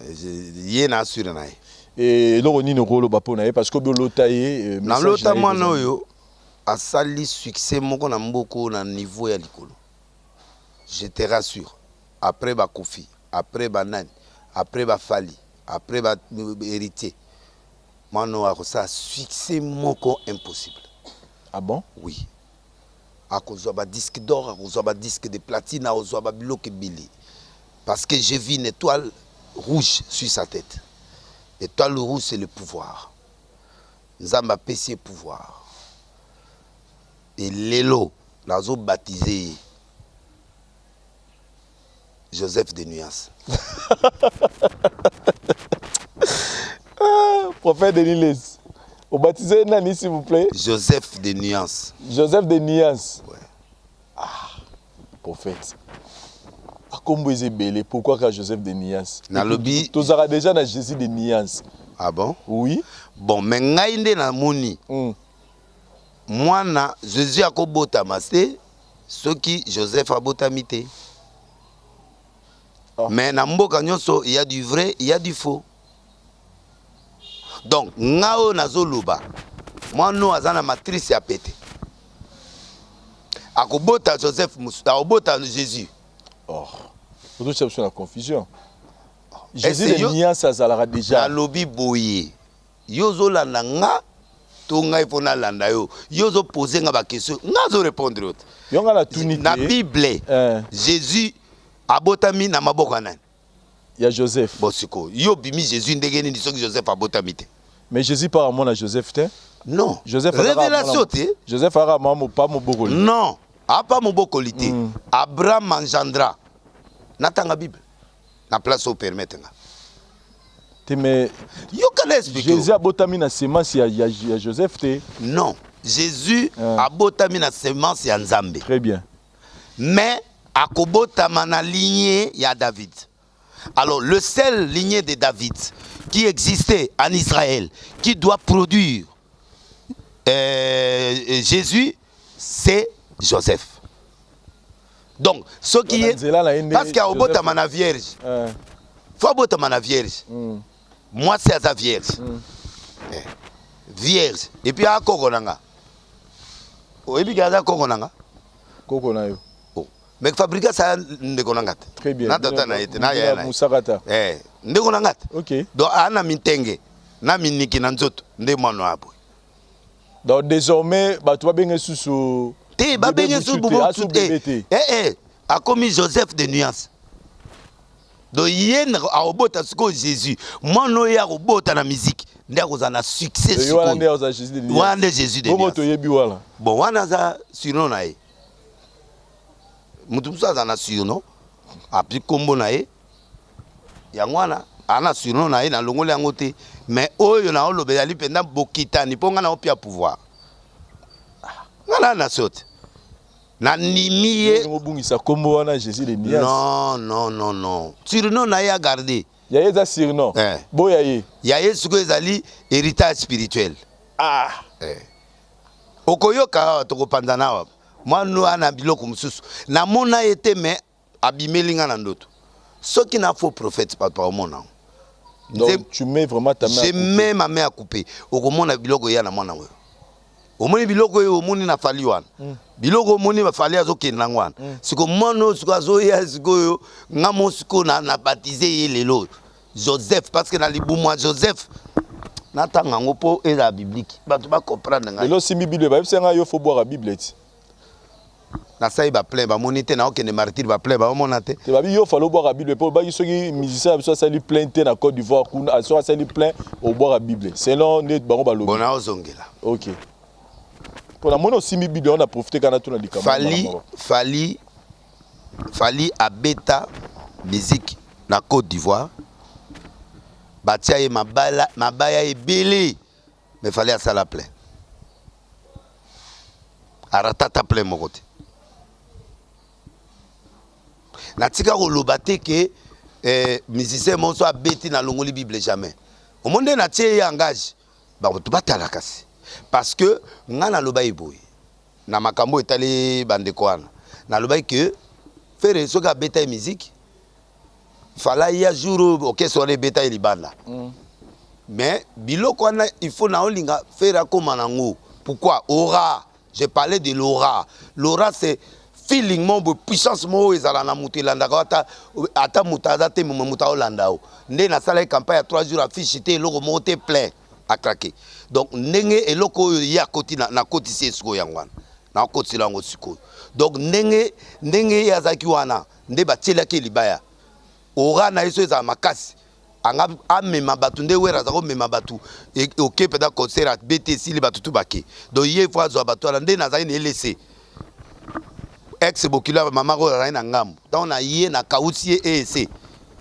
Speaker 6: Ye na assuré na ye.
Speaker 5: Eloko nini okoloba mpo na ye? Parce que obi olota ye.
Speaker 6: Nalota mwana oyo asali succès moko na mboka oyo na niveau ya likolo, je te rassure. Après bakofi, après banani, après bafali, après bahéritier, mwana oyo akosala succès moko impossible.
Speaker 5: Ah bon?
Speaker 6: Oui, akozwa badisque d'or, akozwa badisque de platine, akozwa babiloko ebele, parce que j'ai vu une étoile rouge sur sa tête. Étoile rouge, c'est le pouvoir. Nzambe apesi ye pouvoir. Elelo nazobaptiser ye Joseph de Nuance.
Speaker 5: Ah, prophète Denis Lessi, obaptiser nani, s'il vous plaît?
Speaker 6: Joseph de Nuance.
Speaker 5: Joseph de Nuance.
Speaker 6: Ouais.
Speaker 5: Ah, prophète, akombo eza ebele, pourquoi ka Joseph de Nuance?
Speaker 6: Nalobi
Speaker 5: Tozalaka déjà na Jésus de Nuance.
Speaker 6: Ah bon?
Speaker 5: Oui.
Speaker 6: Bon, mais ngai nde namoni mwana Jésus akobotama te soki Joseph abotami te.
Speaker 5: Oh.
Speaker 6: Mais na mboka nyonso, il y a du vrai, il y a du faux. Donc nga oyo nazoloba, mwana oyo aza na matrice ya pete, akobota Joseph, akobota Jésus.
Speaker 5: Oh, ozotia biso na confusion. Jésus de Nuance azalaka déjà.
Speaker 6: Nalobi boye, yo ozolanda nga to ngai mpo nalanda yo? Yo ozopose nga baquestion, nga azorépondre yo te.
Speaker 5: Yo, nga natuni.
Speaker 6: Na Bible, Jésus abotami na maboko ya nani?
Speaker 5: Ya Joseph.
Speaker 6: Bon, sikoyo yo obimi Jésus ndenge nini soki Joseph abotami te?
Speaker 5: Mais Jésus par mwana Joseph te.
Speaker 6: Non.
Speaker 5: Joseph.
Speaker 6: Révélation te.
Speaker 5: Joseph aka mwa pa mobokoli.
Speaker 6: Non, apa mobokoli te. Abraham engendra, natanga Bible na place oyo, permettre nga.
Speaker 5: Te mais
Speaker 6: Yoka na explique.
Speaker 5: Jésus abotami na semence ya, ya, ya Joseph te.
Speaker 6: Non, Jésus
Speaker 5: Ah.
Speaker 6: abotami na semence ya Nzambe.
Speaker 5: Très bien.
Speaker 6: Mais akobotama na lignée ya David. Alors le seul lignée de David qui existait en Israël, qui doit produire Jésus, c'est Joseph. Donc, ce qui est
Speaker 5: Nzela na ye nde
Speaker 6: parce qu'abotama
Speaker 5: Joseph-
Speaker 6: na vierge,
Speaker 5: Eh,
Speaker 6: faut abotama na vierge. Mwasi aza vierge. Eh, vierge. Et puis akoko na nga. Oyebi ke aza koko na nga?
Speaker 5: Koko na yo.
Speaker 6: Oh. Mais Fabregas aza ndeko na nga te.
Speaker 5: Très bien.
Speaker 6: Na tata na ye te, na yaya na ye.
Speaker 5: Musakata.
Speaker 6: Eh, ndeko na nga te.
Speaker 5: OK.
Speaker 6: Donc aa na mitenge na miniki na nzoto nde mwana oyo aboye.
Speaker 5: Donc désormais bato babenge susu
Speaker 6: Te babenge su
Speaker 5: Bébé
Speaker 6: bubu
Speaker 5: asu bébé te.
Speaker 6: Eh eh, akomi Joseph de nuance. Donc ye akobota sikoyo Jésus. Mwana oyo akobota na musique nde akozala na succès
Speaker 5: Yo wana nde
Speaker 6: sikoyo.
Speaker 5: aza Jésus de nuance.
Speaker 6: Wana nde Jésus de
Speaker 5: Bongo
Speaker 6: nuance.
Speaker 5: toyebi wana.
Speaker 6: Bon wana aza surnom na ye. Moto mosusu aza na surnom api nkombo na ye yango wana aza na surnom na ye, nalongoli yango te, mais oyo naoloba ezali mpenza bokitani mpo ngai naopia pouvoir, ngai naa na so te, nanimi ye.
Speaker 5: Obungisa nkombo wana Jésus de nuance.
Speaker 6: Non, non, non, non, surnom na ye agarde.
Speaker 5: Ya ye eza surnom.
Speaker 6: Eh.
Speaker 5: Boya ye.
Speaker 6: Ya ye sikoyo ezali héritage spirituel.
Speaker 5: Ah.
Speaker 6: Eh. Okoyoka awa tokopanzana awa mwana wana biloko mosusu namona ye te, mais abimeli nga na ndoto. Soki na faux prophète, bato bakomona yango.
Speaker 5: Donc tu mets vraiment ta main à
Speaker 6: Je
Speaker 5: couper.
Speaker 6: mets ma main à couper. Okomona biloko eya na mwana oyo, omoni biloko oyo omoni na Fally wana, biloko omoni baFally azokende nango wana. Siko mwana oyo sikoyo azoya sikoyo, nga mo sikoyo na baptiser ye lelo Joseph, parce que na libumu ya Joseph natanga yango mpo ezala biblique, bato bacomprendre ngai.
Speaker 5: Lelo osimbi Bible, bayebisa ngai yo faut boire Bible ti.
Speaker 6: Nasali baplein, bamoni te. Naokende martyr, baplein baomona te.
Speaker 5: Te, babi yo fallait obwaka Bible mpo baki soki musicien na biso asali plein te na Côte d'Ivoire kuna, soki asali plein, obwaka Bible selon nde bango balobi.
Speaker 6: Bon, naozongela.
Speaker 5: OK, mpo namoni osimbi Bible wana, profite kana tuna likambo.
Speaker 6: Fally, Fally, Fally abeta musique na Côte d'Ivoire, batia ye mabala, mabaya ebele, mais Fally asala plein, aratata plein moko te. Natika koloba te ke musicien moko abeti, nalongoli Bible, jamais. Omoni nde natie ye engage, bato batala kasi, parce que nga naloba ye boye na makambo etali bandeko wana. Nalobaki ke Ferre soki abeta ye musique, fala ya jour oyo orchestre wana ebeta ye libanda. Mais biloko wana, il faut na olinga Ferre akóma nango. Pourquoi aura? Je parlais de l'aura. L'aura, c'est feeling mo boye, puissance moko oyo ezala na moto, elandaka ata, ata moto aza te, mome moto aolanda o. Nde nasalaki campagne ya 3 jours, affiche te, eloko moko te, plein akrake. Donc ndenge eloko oyo ye akoti, nakotisi ye sikoyo, yango wana nakotisela yango sikoyo. Donc ndenge ye azalaki wana, nde batielaki ye libaya, aura na ye so ezala makasi, anga amema bato nde Wera aza komema bato. Oke mpenza concert, abeti, esili, bato tu bake. Donc ye faut azwa bato wana. Nde nazali na elese ex bokilo ya mama oyo azali na ngambo, ntango na ye nakausi ye ese,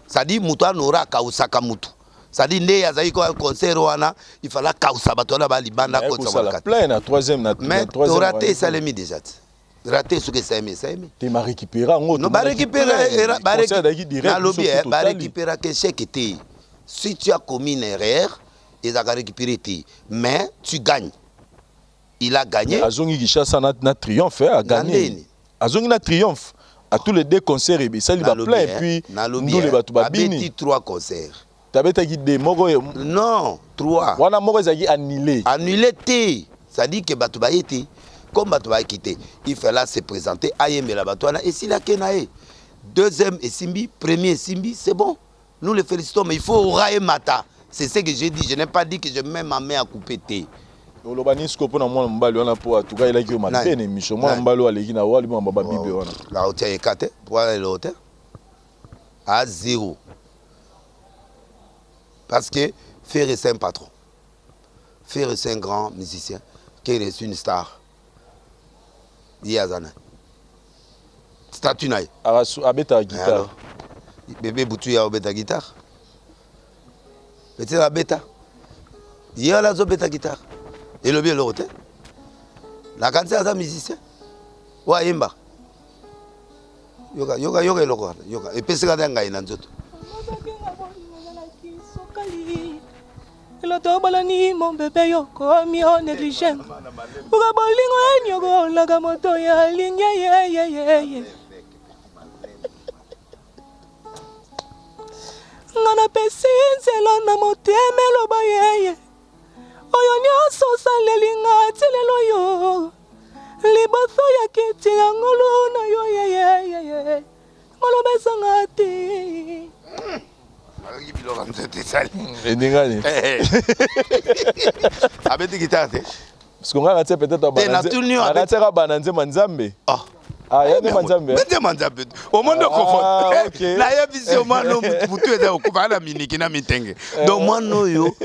Speaker 6: c'est-à-dire moto anora akausaka motu, c'est-à-dire nde azali ko concert wana, il fallait akausa bato wana balibanda.
Speaker 5: Kosala plein na troisième na
Speaker 6: Mais toraté, esalemi déjà te. Raté soki esalemi, esalemi.
Speaker 5: Te, barécupéra yango.
Speaker 6: Non, barécupéra, nalobi barécupéraka échec te. Si tu as commis une erreur, ezalaka récupéré te, mais tu gagnes. Il a gagné.
Speaker 5: Azongi Kinshasa na triomphe, a gagné, azongi na triomphe à tous les deux concerts, esali baplein et puis ndule bato babini.
Speaker 6: Abeti trois concerts.
Speaker 5: Tabetaki de moko.
Speaker 6: Non, trois.
Speaker 5: Wana moko ezalaki annulé.
Speaker 6: Annulé te, c'est-à-dire que bato baye te. Comme bato bayaki te, il fallait se présenter, ayembela bato wana, esilaki na ye. Deuxième esimbi, premier esimbi, c'est bon, nous le félicitons, mais il faut aura emata. C'est ce que j'ai dit, je n'ai pas dit que je mets ma main à couper te.
Speaker 5: Oloba nini sikoyo mpona mwana mobali wana? Mpo atuka elaki yo mabe na émission, mwana mobali oyo aleki na wali mwa babible wana.
Speaker 6: Naotia eka te po wana eloko te, à zéro, parce que Ferre, c'est un patron. Ferre, c'est un grand musicien qui est une star. Ye aza na statut na ye.
Speaker 5: Abetaka guitare.
Speaker 6: Bébé butu ya obeta guitare. Petit na beta. Ye wana azobeta guitare. Elobi eloko te. Nakanisi aza musicien. Oyo ayembaka. Yoka yoka yoka eloko wana. Yoka epesi kaka ngai na nzoto.
Speaker 7: Lelo tobalani mon bebe yo komi o néglige buka bolingo enyokolaka moto ya alingi yeyeyeye nga napesi nzela na motema eloba yeye oyo nyonso osaleli nga ti lelo yo liboso ya kiti ya ngolu na yo yeyeyeye maloba ezanga te.
Speaker 6: Nayoki biloko ya nzoto esali.
Speaker 5: Eningani.
Speaker 6: Abeti guitare te.
Speaker 5: Parce que nga natie peut-être
Speaker 6: Te, natuni yo, abeti-
Speaker 5: natiaka bana nzembo ya Nzambe.
Speaker 6: Ah.
Speaker 5: Ah, ya nzembo ya Nzambe.
Speaker 6: Mais nzembo ya Nzambe. Omoni
Speaker 5: Ah,
Speaker 6: okofonda.
Speaker 5: ok.
Speaker 6: Nayebisi yo mwana oyo mutu- mutu eza kokufa na miniki na mitenge. Donc mwana oyo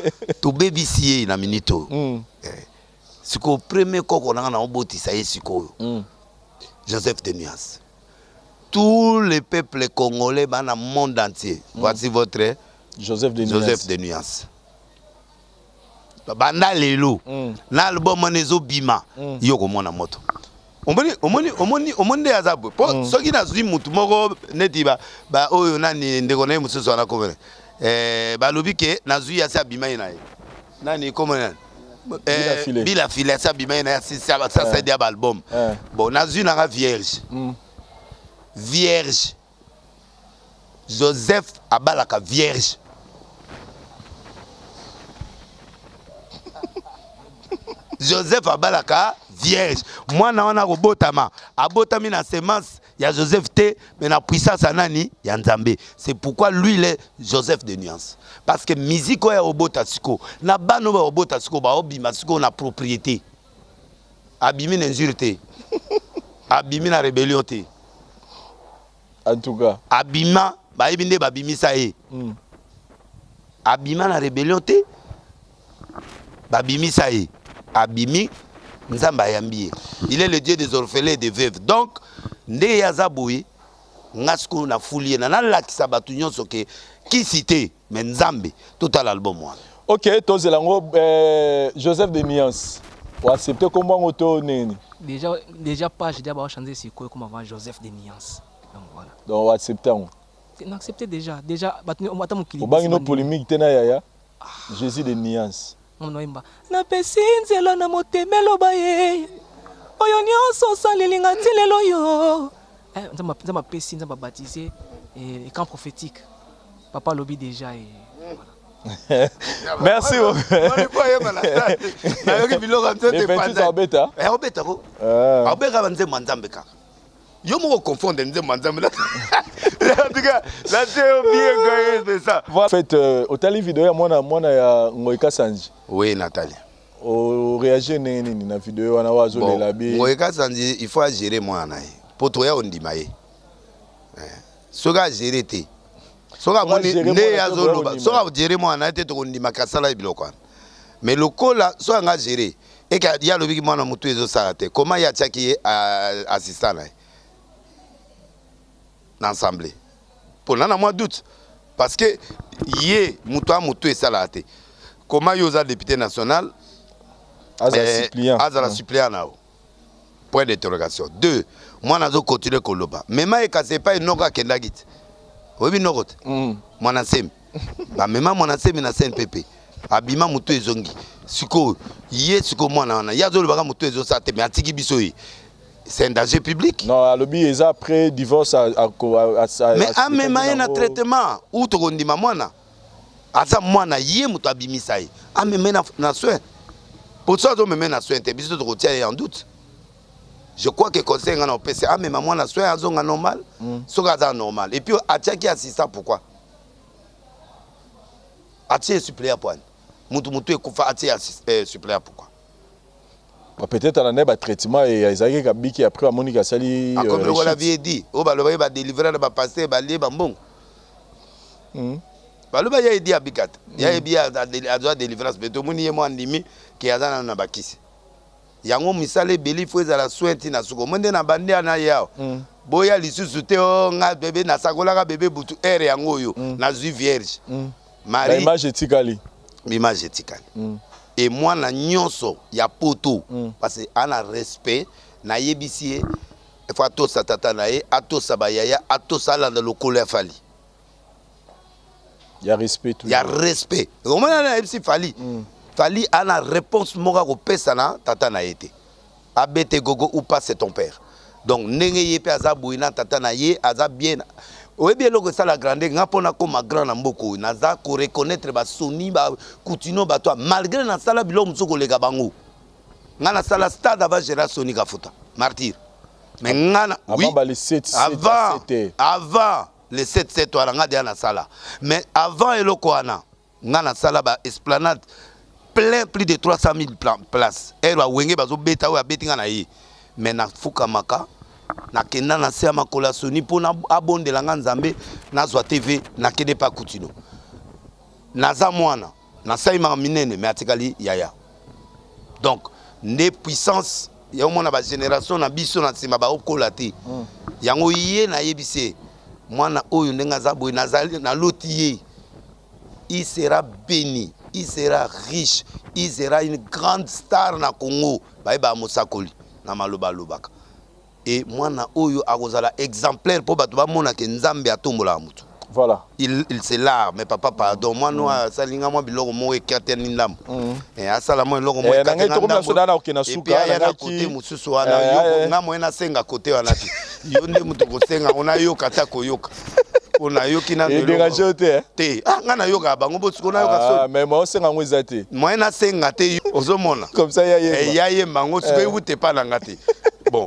Speaker 6: tobebisi ye na minute oyo. Sikoyo premier koko nanga na obotisa ye sikoyo. Joseph de Nuance. Tous les peuples congolais dans le monde entier. Voici votre
Speaker 5: Joseph de Nuance.
Speaker 6: Joseph de Nuance. Banda lelo. Na album wana ezobima. Yo komona moto. Omoni omoni omoni omoni nde aza boye. Po soki nazwi mutu moko neti ba ba oyo nani ndeko na ye mosusu wana komona. Eh balobi ke nazwi asi abima ye na ye. Nani komona nani?
Speaker 5: Bila Filet.
Speaker 6: Bila Filet asi abima ye na ye asi sa sa dia ba album. Bon nazwi nanga vierge. Vierge. Joseph abalaka vierge. Joseph abalaka vierge. Mwana wana akobotama, abotami na semence ya Joseph te, mais na puissance ya nani? Ya Nzambe. C'est pourquoi lui il est Joseph de nuance. Parce que musique oyo obota siko, na bana oyo obota siko ba obima siko na propriété. Abimi na injure te. Abimi na rébellion te.
Speaker 5: En tout cas.
Speaker 6: Abima, bayebi nde babimisa ye. Abima na rébellion te. Babimisa ye. Abimi, Nzambe ayambi ye. Il est le Dieu des orphelins et des veuves. Donc, nde ye aza boye, nga sikoyo nafuli ye na nalakisa bato nyonso ke kisi te, mais Nzambe, totala album wana.
Speaker 5: Ok, tozela yango Joseph de Nuance. O accepter kombo yango to nini?
Speaker 7: Déjà, déjà page déjà ba changer sikoyo comme avant Joseph de Nuance. Donc voilà.
Speaker 5: Donc o accepter yango.
Speaker 7: Na accepter déjà, déjà bato ata mokili.
Speaker 5: Obangi no polémique te na yaya. Jésus de Nuance.
Speaker 7: Ngomno yemba. Napesi nzela na motema eloba ye. Oyo nyonso osaleli nga ti lelo yo. Eh, Nzambe, Nzambe apesi, Nzambe abaptisé et camp prophétique. Papa lobi déjà et voilà.
Speaker 5: Merci beaucoup.
Speaker 6: Nayoki biloko ya nzoto
Speaker 5: Les 26
Speaker 6: epanzani.
Speaker 5: abeta?
Speaker 6: Eh, abeta ko.
Speaker 5: Ah.
Speaker 6: Abeta ba nzembo ya Nzambe kaka. Yo moko confondre nzembo ya Nzambe. En tout cas, là c'est bien gagné, c'est ça.
Speaker 5: En fait, otali vidéo ya mwana mwana ya Ngoy Kasanji.
Speaker 6: Oui, Nathalie.
Speaker 5: O réagir ndenge nini na vidéo wana wazo
Speaker 6: Bon,
Speaker 5: lela bi.
Speaker 6: Ngoy Kasanji, il faut gérer mwana na ye. Po toya ondima ye. Eh, soki a gérer te. Soki amoni
Speaker 5: gérer
Speaker 6: nde
Speaker 5: mwana te,
Speaker 6: azoloba,
Speaker 5: toya
Speaker 6: soki
Speaker 5: ondima.
Speaker 6: a gérer mwana na ye te, tokondima kasala ye biloko wana. Mais lokola soki anga gérer, eke ye alobiki mwana motu ezosala te. Comment ye atiaki ye, assistant na ye na assemblée? Po na na mwa doute. Parce que ye motu a motu esalaka te. Comment yo oza député national,
Speaker 5: Azala suppléant.
Speaker 6: azala suppléant na yo. Point d'interrogation. 2, mwana azo continuer koloba. Mema ye kasi epai noko akendaki te. Oyebi noko te? Mwana nsemi. Ba mema mwana nsemi na CNPP. Abima motu ezongi. Sikoyo, ye sikoyo mwana wana, ye azolobaka motu ezosala te, mais atiki biso ye. C'est un danger public.
Speaker 5: Non, alobi eza après divorce
Speaker 6: Mais
Speaker 5: a
Speaker 6: amema ye na
Speaker 5: nango.
Speaker 6: traitement ou tokondima mwana. Aza mwana ye moto abimisa ye. Amema ye na soin. Pour ça azomema ye na soin te, biso tokotia ye en doute. Je crois que conseil nga na opesi, amema mwana soin azonga normal. Soki aza normal. Et puis atiaki assistant pourquoi? Atie suppléant pour Mutu mutu ekufa atie suppléant pourquoi?
Speaker 5: Bah, peut-être à la ba traitement et ezalaki ka biki après amoni ka sali,
Speaker 6: Akomi lokola
Speaker 5: rechute.
Speaker 6: vie dit, oyo balobaki ba délivrer na ba pasteur ba lié ba mbongo. Baloba ya edi abikata. Ya ebi azwa délivrance mais tomoni ye mwa ndimi ke aza nanu na bakisi. Yango misala ebele faut ezala soin ti na suko. Monde na bandi ana yao. Boya lisusu te o nga bébé nasakolaka bébé butu air yango oyo nazwi vierge. Marie
Speaker 5: image etikali.
Speaker 6: Image etikali. E mwana nyonso ya poto, parce que ana respect, nayebisi ye faut atosa tata na ye, atosa bayaya, atosa, alanda lokolo ya Fally.
Speaker 5: Ya respect toujours.
Speaker 6: Ya respect. Omona, nayebisi Fally, Fally ana réponse moko akopesa na tata na ye te. Abete gogo ou pas, c'est ton père. Donc ndenge ye mpe aza boye na tata na ye, aza bien. Oyebi eloko esala grande nga mpo nakóma grand na mboka oyo, naza koreconnaître basoni bakutino bato, malgré nasala biloko mosusu koleka bango. Nga nasala stade avant Gérard Soni Kafuta Martyr, mais nga na
Speaker 5: Avant ba les 7 7
Speaker 6: avant
Speaker 5: 7.
Speaker 6: Avant les 7 7 wana, nga deya nasala. Mais avant eloko wana, nga nasala ba esplanade plein, plus de 300 000 places. Ere bawenge bazobeta, oyo abeti nga na ye, mais nafukamaka, nakenda na se ya makolo ya Soni mpo abondela nga Nzambe nazwa TV. Nakende mpe akutino, naza mwana, nasalimaka minene, mais atikali yaya. Donc nde puissance ya omona bagénération na biso na nsima baokola te. Yango ye nayebisi ye, mwana oyo ndenge aza boye, nazali naloti ye, il sera béni, il sera riche, il sera une grande star na Congo. Bayebaka mosakoli na maloba alobaka. E mwana oyo akozala exemplaire mpo bato bamonake Nzambe atombolaka motu. Il c'est l'art. Mais papa, pardon, mwana oyo asali nga mwa biloko moko ekatani ndambo. Asala mwa eloko moko.
Speaker 5: Eh, na ngai tokomi na so na okende suka.
Speaker 6: Aya na kote mosusu wana. Nga moye nasenga kote wana te, yo nde moto kosenga ngo, nayoka ata koyoka mpo nayoki nano.
Speaker 5: Edérange yo te?
Speaker 6: Te, ah, nga nayokaka bango bo siko nayoka soni.
Speaker 5: Mais moye osenga yango eza te.
Speaker 6: Moye nasenga te, ozomona.
Speaker 5: Comme ça ya yemba.
Speaker 6: Ya yemba yango sikoyo, ewute epa na nga te. Bon,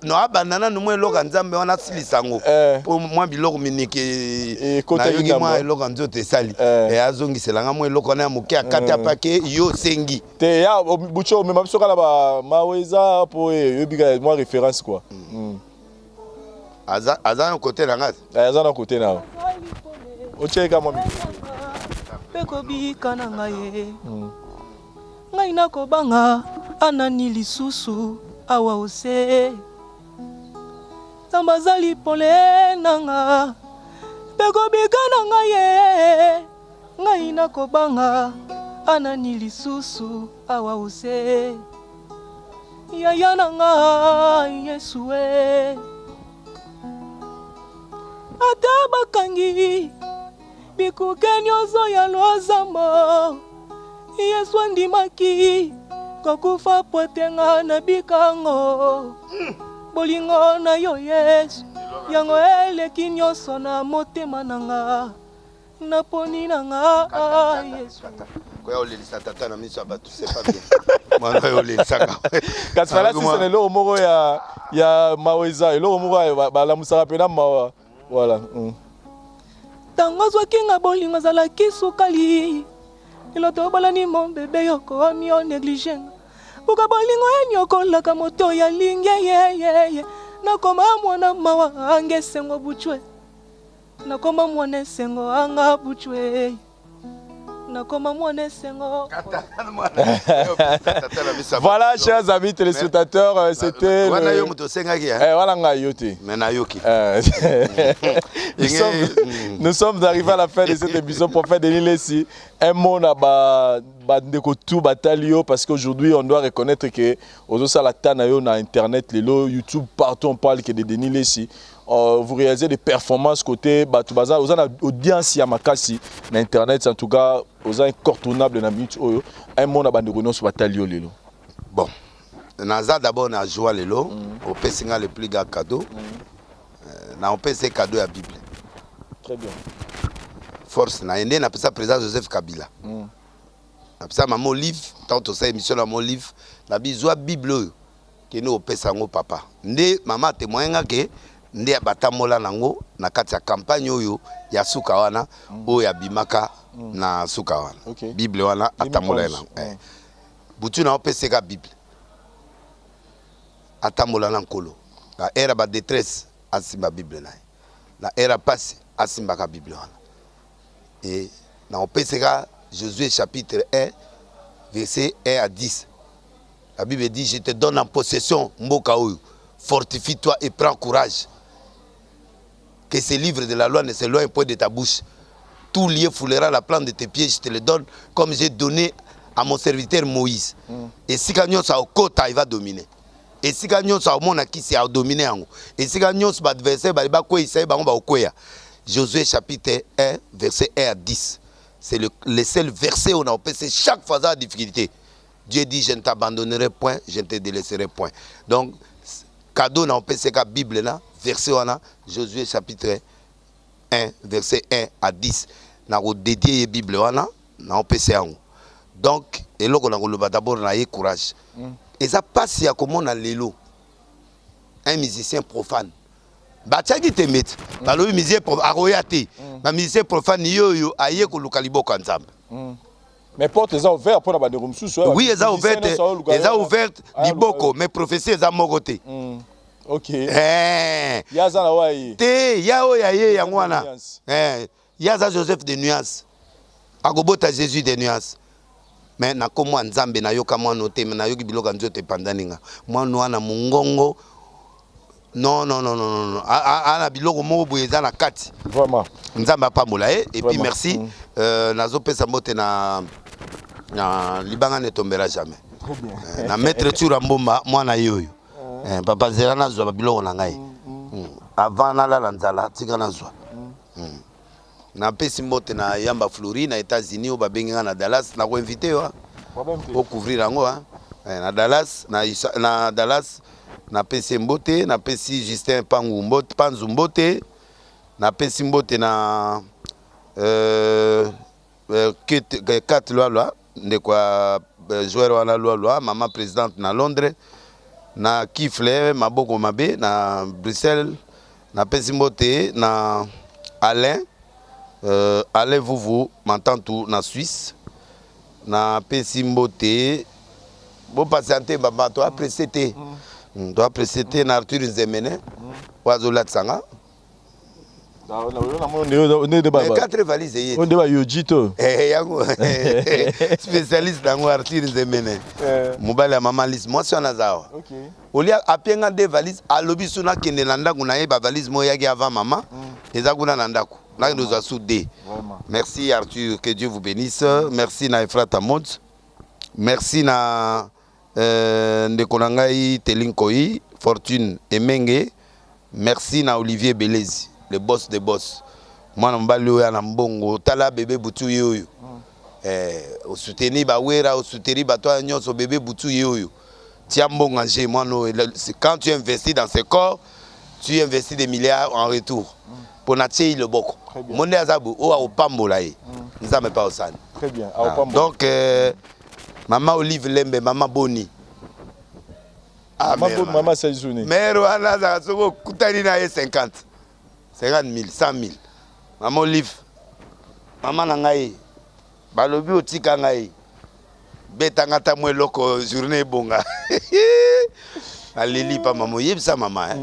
Speaker 6: no abanda nanu mwa eloko ya Nzambe wana, asilisa yango mpo mwa biloko miniki nayoki, mwa eloko ya nzoto esali, azongisela nga mwa eloko wana ya moke akati apake yo osengi.
Speaker 5: Te, ya Bucho, omema biso kaka bamawa eza mpo oyebi kaka mwa référence quoi.
Speaker 6: Aza na kote na nga.
Speaker 5: Aza na kote na yo, otieka mwa.
Speaker 7: Mpe kobika na ngai ye, ngai nakobanga anani lisusu awa ose. Nzambe azali pole na nga mpe kobika na ngai ye, ngai nakobanga anani lisusu awa ose. Yaya na ngai Yesu e, ata bakangi bikuke nyonso ya lozambo, Yesu andimaki kokufa po ete nga nabikango. Bolingo na yo Yesu, yango eleki nyonso na motema na nga. Naponi na nga Yesu.
Speaker 6: Koya olelisa tata na miso ya bato, c'est pas bien. Mwana oyo olelisaka.
Speaker 5: Kasi fala sisa na eloko moko ya mawa, eza eloko moko balamusaka mpena mawa, voilà.
Speaker 7: Ntango azwaki nga, bolingo azalaki sukali. Lelo tobalani, mon bébé, yokomi onéglige nga. Buka bolingo enyokolaka moto oyo alingi yeyeye. Nakoma mwana mawa anga esengo bucwe, nakoma mwana esengo anga bucwe, nakoma mwana esengo.
Speaker 5: Voilà, chers amis téléspectateurs, c'était.
Speaker 6: Wana yo moto osengaki.
Speaker 5: Eh, wana ngai yo te.
Speaker 6: Mais nayoki.
Speaker 5: Nous sommes arrivés à la fin de cette émission. Prophète Denis Lessi, un mot na ba bandeko tout batali yo, parce qu'aujourd'hui on doit reconnaître que ozosala ta na yo na internet lelo, YouTube, partout on parle que de Denis Lessi. Vous réalisez des performances côté bato baza oza na audience ya makasi na internet. En tout cas oza incontournable na minute oyo. Un mot na bandeko nyonso batali yo lelo.
Speaker 6: Bon, naza d'abord na joie lelo. Opesi nga le plus grand cadeau. Na opesi cadeau ya Bible.
Speaker 5: Très bien.
Speaker 6: Force na ye nde napesa président Joseph Kabila. Napesa mama Olive. Ntango tosala émission na mama Olive, nabizwa Bible oyo, kende kopesa yango papa. Nde mama atémoigne nga ke nde batambola nango na kati ya campagne oyo ya suka wana, oyo abimaka na suka wana. Bible wana atambola ye nango. Butu na opeseka Bible, atambola na Nkolo. Na ere ya badétresse, asimba Bible na ye. Na ere ya pasi, asimbaka Bible wana. E na opeseka Josué chapitre 1 verset 1 à 10. La Bible dit: «Je te donne en possession mboka oyo. Fortifie-toi et prends courage. Que ce livre de la loi ne s'éloigne point de ta bouche.» Tout lieu foulera la plante de tes pieds, je te le donne comme j'ai donné à mon serviteur Moïse. Esika nyonso akota, il va dominer. Esika nyonso aomona kisi, adomine yango. Esika nyonso baadversaire bali bakweyisa ye, bango bakokweya. Josué chapitre 1 verset 1 à 10, c'est le seul verset où on a opessé chaque fois la difficulté. Dieu dit: je ne t'abandonnerai point, je ne te délaisserai point. Donc cadeau na opeseka Bible na verset wana, Josué chapitre 1 verset 1 à 10. Nakodedie ye Bible wana, naopesa yango. Donc eloko na koloba d'abord na ye, courage. Eza mpasi ya komona lelo un musicien profane. Batiaki tembe te, balobi musicien akoya te. Bamusicien profane ye oyo aye koluka liboko ya Nzambe.
Speaker 5: Mais porte eza ouvert mpona bandeko mosusu.
Speaker 6: Oui, eza ouverte, eza ouverte liboko, mais prophétie eza moko te.
Speaker 5: Ok.
Speaker 6: Eh.
Speaker 5: Ye aza na oyo aye.
Speaker 6: Te, ya oyo aye yango wana.
Speaker 5: Nuance.
Speaker 6: Eh, ye aza Joseph de Nuance, akobota Jésus de Nuance. Mais na kombo ya Nzambe, nayoka mwana te, me nayoki biloko ya nzoto epandani nga. Mwana wana mongongo, non, non, non, non, non. Ana biloko moko boye eza na kati.
Speaker 5: Vraiment.
Speaker 6: Nzambe apambola ye et puis
Speaker 5: Vraiment.
Speaker 6: merci. Nazopesa mbote na libanga ne tombera jamais.
Speaker 5: Très bien.
Speaker 6: Na maître Tsura Mbomba, mwana ye oyo. Papa, zela nazwa babiloko na ngai. Avant nalala nzala, tika nazwa. Napesi mbote na Yamba Flori na États-Unis, oyo babengi nga na Dallas. Nakoinvite yo
Speaker 5: Problème te.
Speaker 6: ocouvrir yango na Dallas, na Dallas. Napesi ye mbote. Napesi Justin Pangu mbote, Panzu mbote. Napesi mbote na Kat Lwalwa, ndeko ya joueur wana Lwalwa, mama présidente na Londres, na Kifle Maboko Mabe na Bruxelles. Napesi mbote na Alain Vuvu Mantantu na Suisse. Napesi mbote, bopatiente baba, toapprécie te, toapprécie te na Arthur Nzemene oyo azolatisa nga.
Speaker 5: Nde
Speaker 6: Mais quatre valise eye.
Speaker 5: Nde bayoji to.
Speaker 6: Yango spécialiste yango, Arthur Nzemene, mobali ya mama Lise, mwasi wana aza awa. Olia apienga nde valise, alobi so nakende na ndako na ye, bavalise moko eyaki avant mama, eza kuna na ndako, nakende ozwa su de. Merci Arthur, que Dieu vous bénisse. Merci na Efrata Mod, merci na ndeko na ngai Telinkoi Fortune Emenge, merci na Olivier Belezi, le boss de boss, mwana mobali oyo na mbongo. Tala bebe butu ye oyo. Osoutenir bawera, osoutenir bato wana nyonso. Bebe butu ye oyo, tia mbongo anje mwana oyo. Quand tu investis dans ce corps, tu investis des milliards en retour. Mpo na tie ye loboko mo nde aza boye, oyo akopambola ye Nzambe mpe osani.
Speaker 5: Très bien.
Speaker 6: Ah, donc mama Olive Lembe, mama boni? Ah,
Speaker 5: mama Saisuni.
Speaker 6: Mare wana azalaka soki okutani na ye 50 50 000, 100 000. Mama Olive, mama na ngai, balobi otika ngai, betanga ata mwa eloko, journée ebonga. Aleli pa mama, oyebisa mama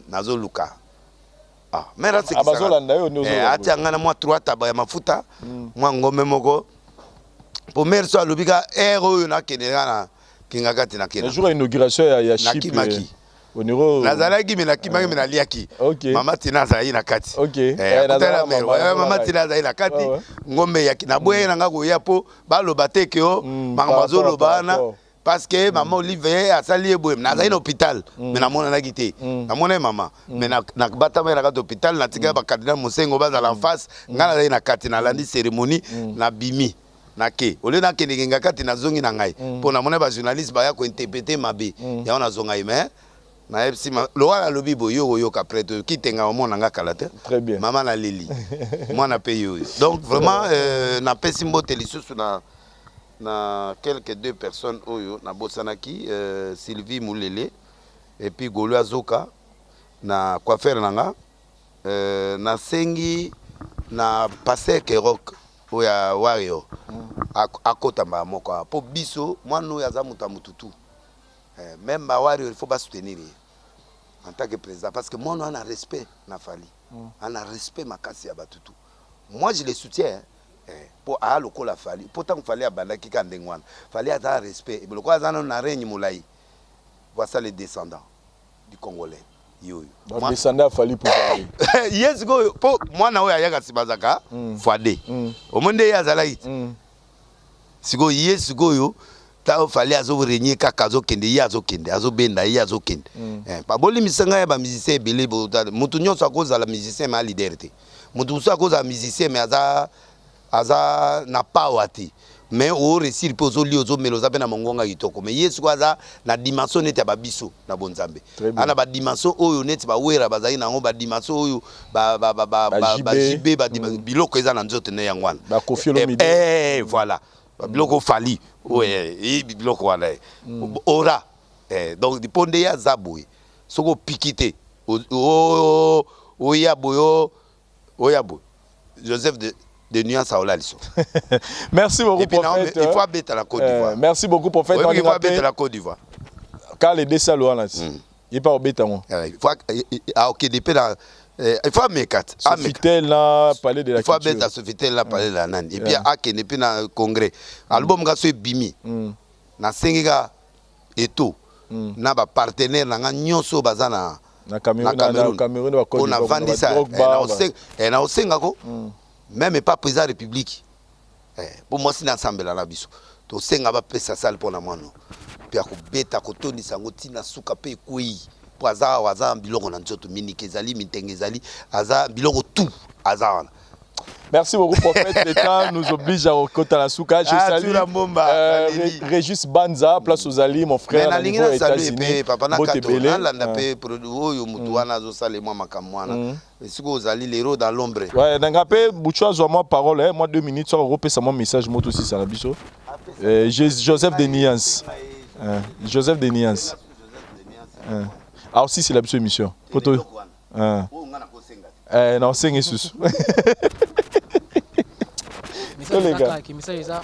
Speaker 6: nazoluka. Ah, mare
Speaker 5: Bazolanda yo nde ozoloba.
Speaker 6: Atia ngai na mwa trois taba ya mafuta, mwa ngombe moko, po mare so alobi ka aire oyo nakende nga na kinga kati nakenda.
Speaker 5: Le jour ya inauguration ya chip.
Speaker 6: Nakimaki.
Speaker 5: Au niveau
Speaker 6: Nazalaki me nakimaki, me naliaki. Mama Tina azalaki na kati.
Speaker 5: Nazala
Speaker 6: akutana mere.
Speaker 5: mama,
Speaker 6: mama
Speaker 5: nazalaki.
Speaker 6: Tina azalaki na kati. Ngombe eyaki, naboyaki na nga koya mpo baloba te ke o makambo
Speaker 5: par rapport,
Speaker 6: azoloba
Speaker 5: par
Speaker 6: wana
Speaker 5: rapport.
Speaker 6: Parce que mama Olive ye asali ye boye. Nazali na hôpital, me namonanaki te. Namonaki mama, me nabatamaki na kati hôpital, natikaki bacardinal Mosengo bazala en face, ngai nazali na kati, nalandi cérémonie, nabimi, nake olie, nakendeke nga kati, nazongi na ngai mpo namoni bajournaliste baya kointerprete mabe yango. Nazongai, mais nayebisi lokola nalobi boye, yo koyoka prêtre kitenga, omona nga kala te.
Speaker 5: Très bien.
Speaker 6: Mama naleli mwana mpe ye oyo. Donc vraiment napesi mbote lisusu na quelques deux personnes oyo nabosanaki, Sylvie Mulele et puis Golo Azoka na coiffeur na nga. Nasengi na pasteur Kerok oyo ya Wario akota mbala moko awa, mpo biso mwana oyo aza moto ya motutu. Même bawario, il faut basoutenir ye en tant que président, parce que mwana wana respect na Fally, ana respect makasi ya batutu. Moi je le soutiens, hein. Mpo aya lokola Fally, mpo ntango Fally abandaki ka ndenge wana, Fally aza respect lokola aza nano na règne molai. Voici les descendants du Congolais. Ye oyo.
Speaker 5: Descendant ya Fally Ipupa.
Speaker 6: Ye sikoyo, mpo mwana oyo ayaka nsima azalaka fois deux. Omoni nde ye azalaki te. Sikoyo ye, sikoyo ntango Fally azorégner kaka, azokende, ye azokende, azobenda, ye azokende. Bolimbisa ngai ya bamusicien ebele. Motu nyonso akozala musicien mais leader te. Motu mosusu akozala musicien mais aza na power te, mais oréussir mpe ozolia, ozomela, oza mpe na mongonga kitoko. Mais ye sikoyo aza na dimension neti ya babiso na bonzambe, ana badimension oyo neti bawera bazali nango, badimension oyo baJB, biloko eza na nzoto ne yango wana. Voilà, biloko Fally oyo, biloko wana ora. Donc mpo nde ye aza boye, soki opiki te, oya boye, oya boye, Joseph de nuance aola liso.
Speaker 5: Merci beaucoup. Et
Speaker 6: puis,
Speaker 5: prophète.
Speaker 6: Il faut abeta la Côte d'Ivoire.
Speaker 5: Merci beaucoup, prophète.
Speaker 6: Il faut abeta la Côte d'Ivoire.
Speaker 5: Quand les deux salles wana, il pas obeta ngo.
Speaker 6: Il faut akende mpe na, il faut ameka.
Speaker 5: Sofitel na Palais de la
Speaker 6: Il faut abeta Sofitel na Palais de la nani, et puis akende mpe na congrès. Album nga so ebimi, nasengi ka eto na bapartenaire na nga nyonso oyo baza na
Speaker 5: na Cameroun,
Speaker 6: mpo navandisa na osengako même pas président république, mpo mwasi na asambela na biso, tosenga bapesa salle mpo na mwana mpe akobeta, kotondisa yango ntina suka mpe ekwei, mpo aza awa, aza biloko na nzoto, minike ezali, mitenge ezali, aza biloko tout aza wana.
Speaker 5: Merci beaucoup, prophète. Le temps nous oblige à Kota la Souka. Je salue Régis Banza, place aux Ali, mon frère.
Speaker 6: Mais nalingi na salue pe papa na kato nalanda pe produit oyo mutu wana azosala mwa makambo wana esika ozali lero dans l'ombre.
Speaker 5: Ouais, nanga pe Bouchoua azwa mwa parole, hein, moi 2 minutes, soit repesa mwa message moto aussi ça na biso. Joseph de Niance. Joseph de Niance. Ah aussi c'est la biso émission. Poto. Na osengi susu.
Speaker 7: Message eza: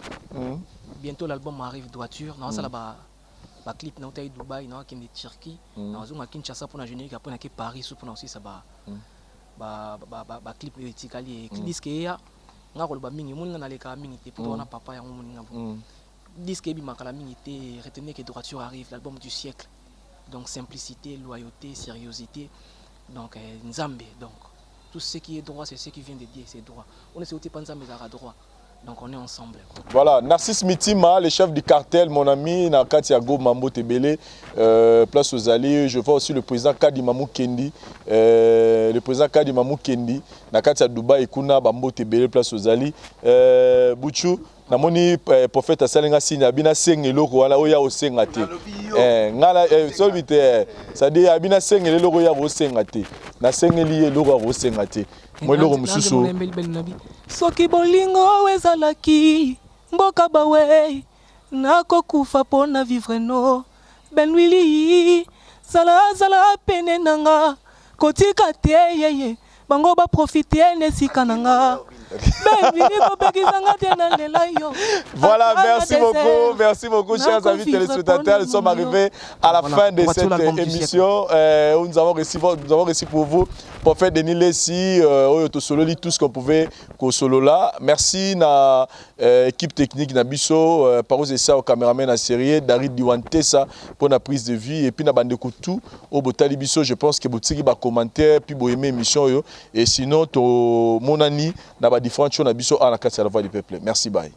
Speaker 7: bientôt l'album arrive, droiture. Naosala ba baclip, nautai Dubai, naokende Turquie, nazonga Kinshasa mpona générique, apres nake Paris so mpona kosisa baclip oyo etikali. Disque eya, nga koloba mingi, omoni nga nalekaka mingi te po wana papa yango omoninga disque ebimaka na mingi te. Retenez que droiture arrive, l'album du siècle. Donc simplicité, loyauté, sérieuxité, donc Nzambe. Donc tout ce qui est droit, c'est ce qui vient de Dieu, c'est droit. On est pas Nzambe ezalaka droit, donc on est ensemble.
Speaker 5: Voilà, Narcisse Mitima, le chef du cartel, mon ami, na kati ya Goma, Mbote Belé, place aux alliés. Je vois aussi le président Kadi Mamou Kendi, le président Kadi Mamou Kendi, na kati ya Dubaï, kuna, Mbote Belé, place aux alliés. Bouchou, namoni prophète asalinga signe abina senga eloko wana oyo ya kosenga te. Nga sobi te, c'est-à-dire abina sengela eloko oyo ya kosenga te, nasengeli ye eloko ya kosenga te, mo eloko mosusu.
Speaker 7: Soki bolingo ezalaki mboka bawe, nakokufa mpo na vivre no benwili. Zala, zala pene na nga, kotika te yeye bango baprofite na esika na nga. Benwili, kopekisanga te nalela yo.
Speaker 5: Voilà, merci beaucoup, merci beaucoup, chers amis téléspectateurs. Nous sommes arrivés à la fin de cette émission où nous avons reçu pour vous prophète Denis Lessi, oyo tosololi tout ce qu'on pouvait kosolola. Merci na équipe technique na biso, Paros Essa au caméraman na série, Darid Diwantessa pour la prise de vue et puis na bandeko tout oyo botali biso. Je pense que botiki ba commentaire puis bo aimer émission yo et sinon to monani na ba différentes choses na biso à la kati ya la voix du peuple. Merci, bye.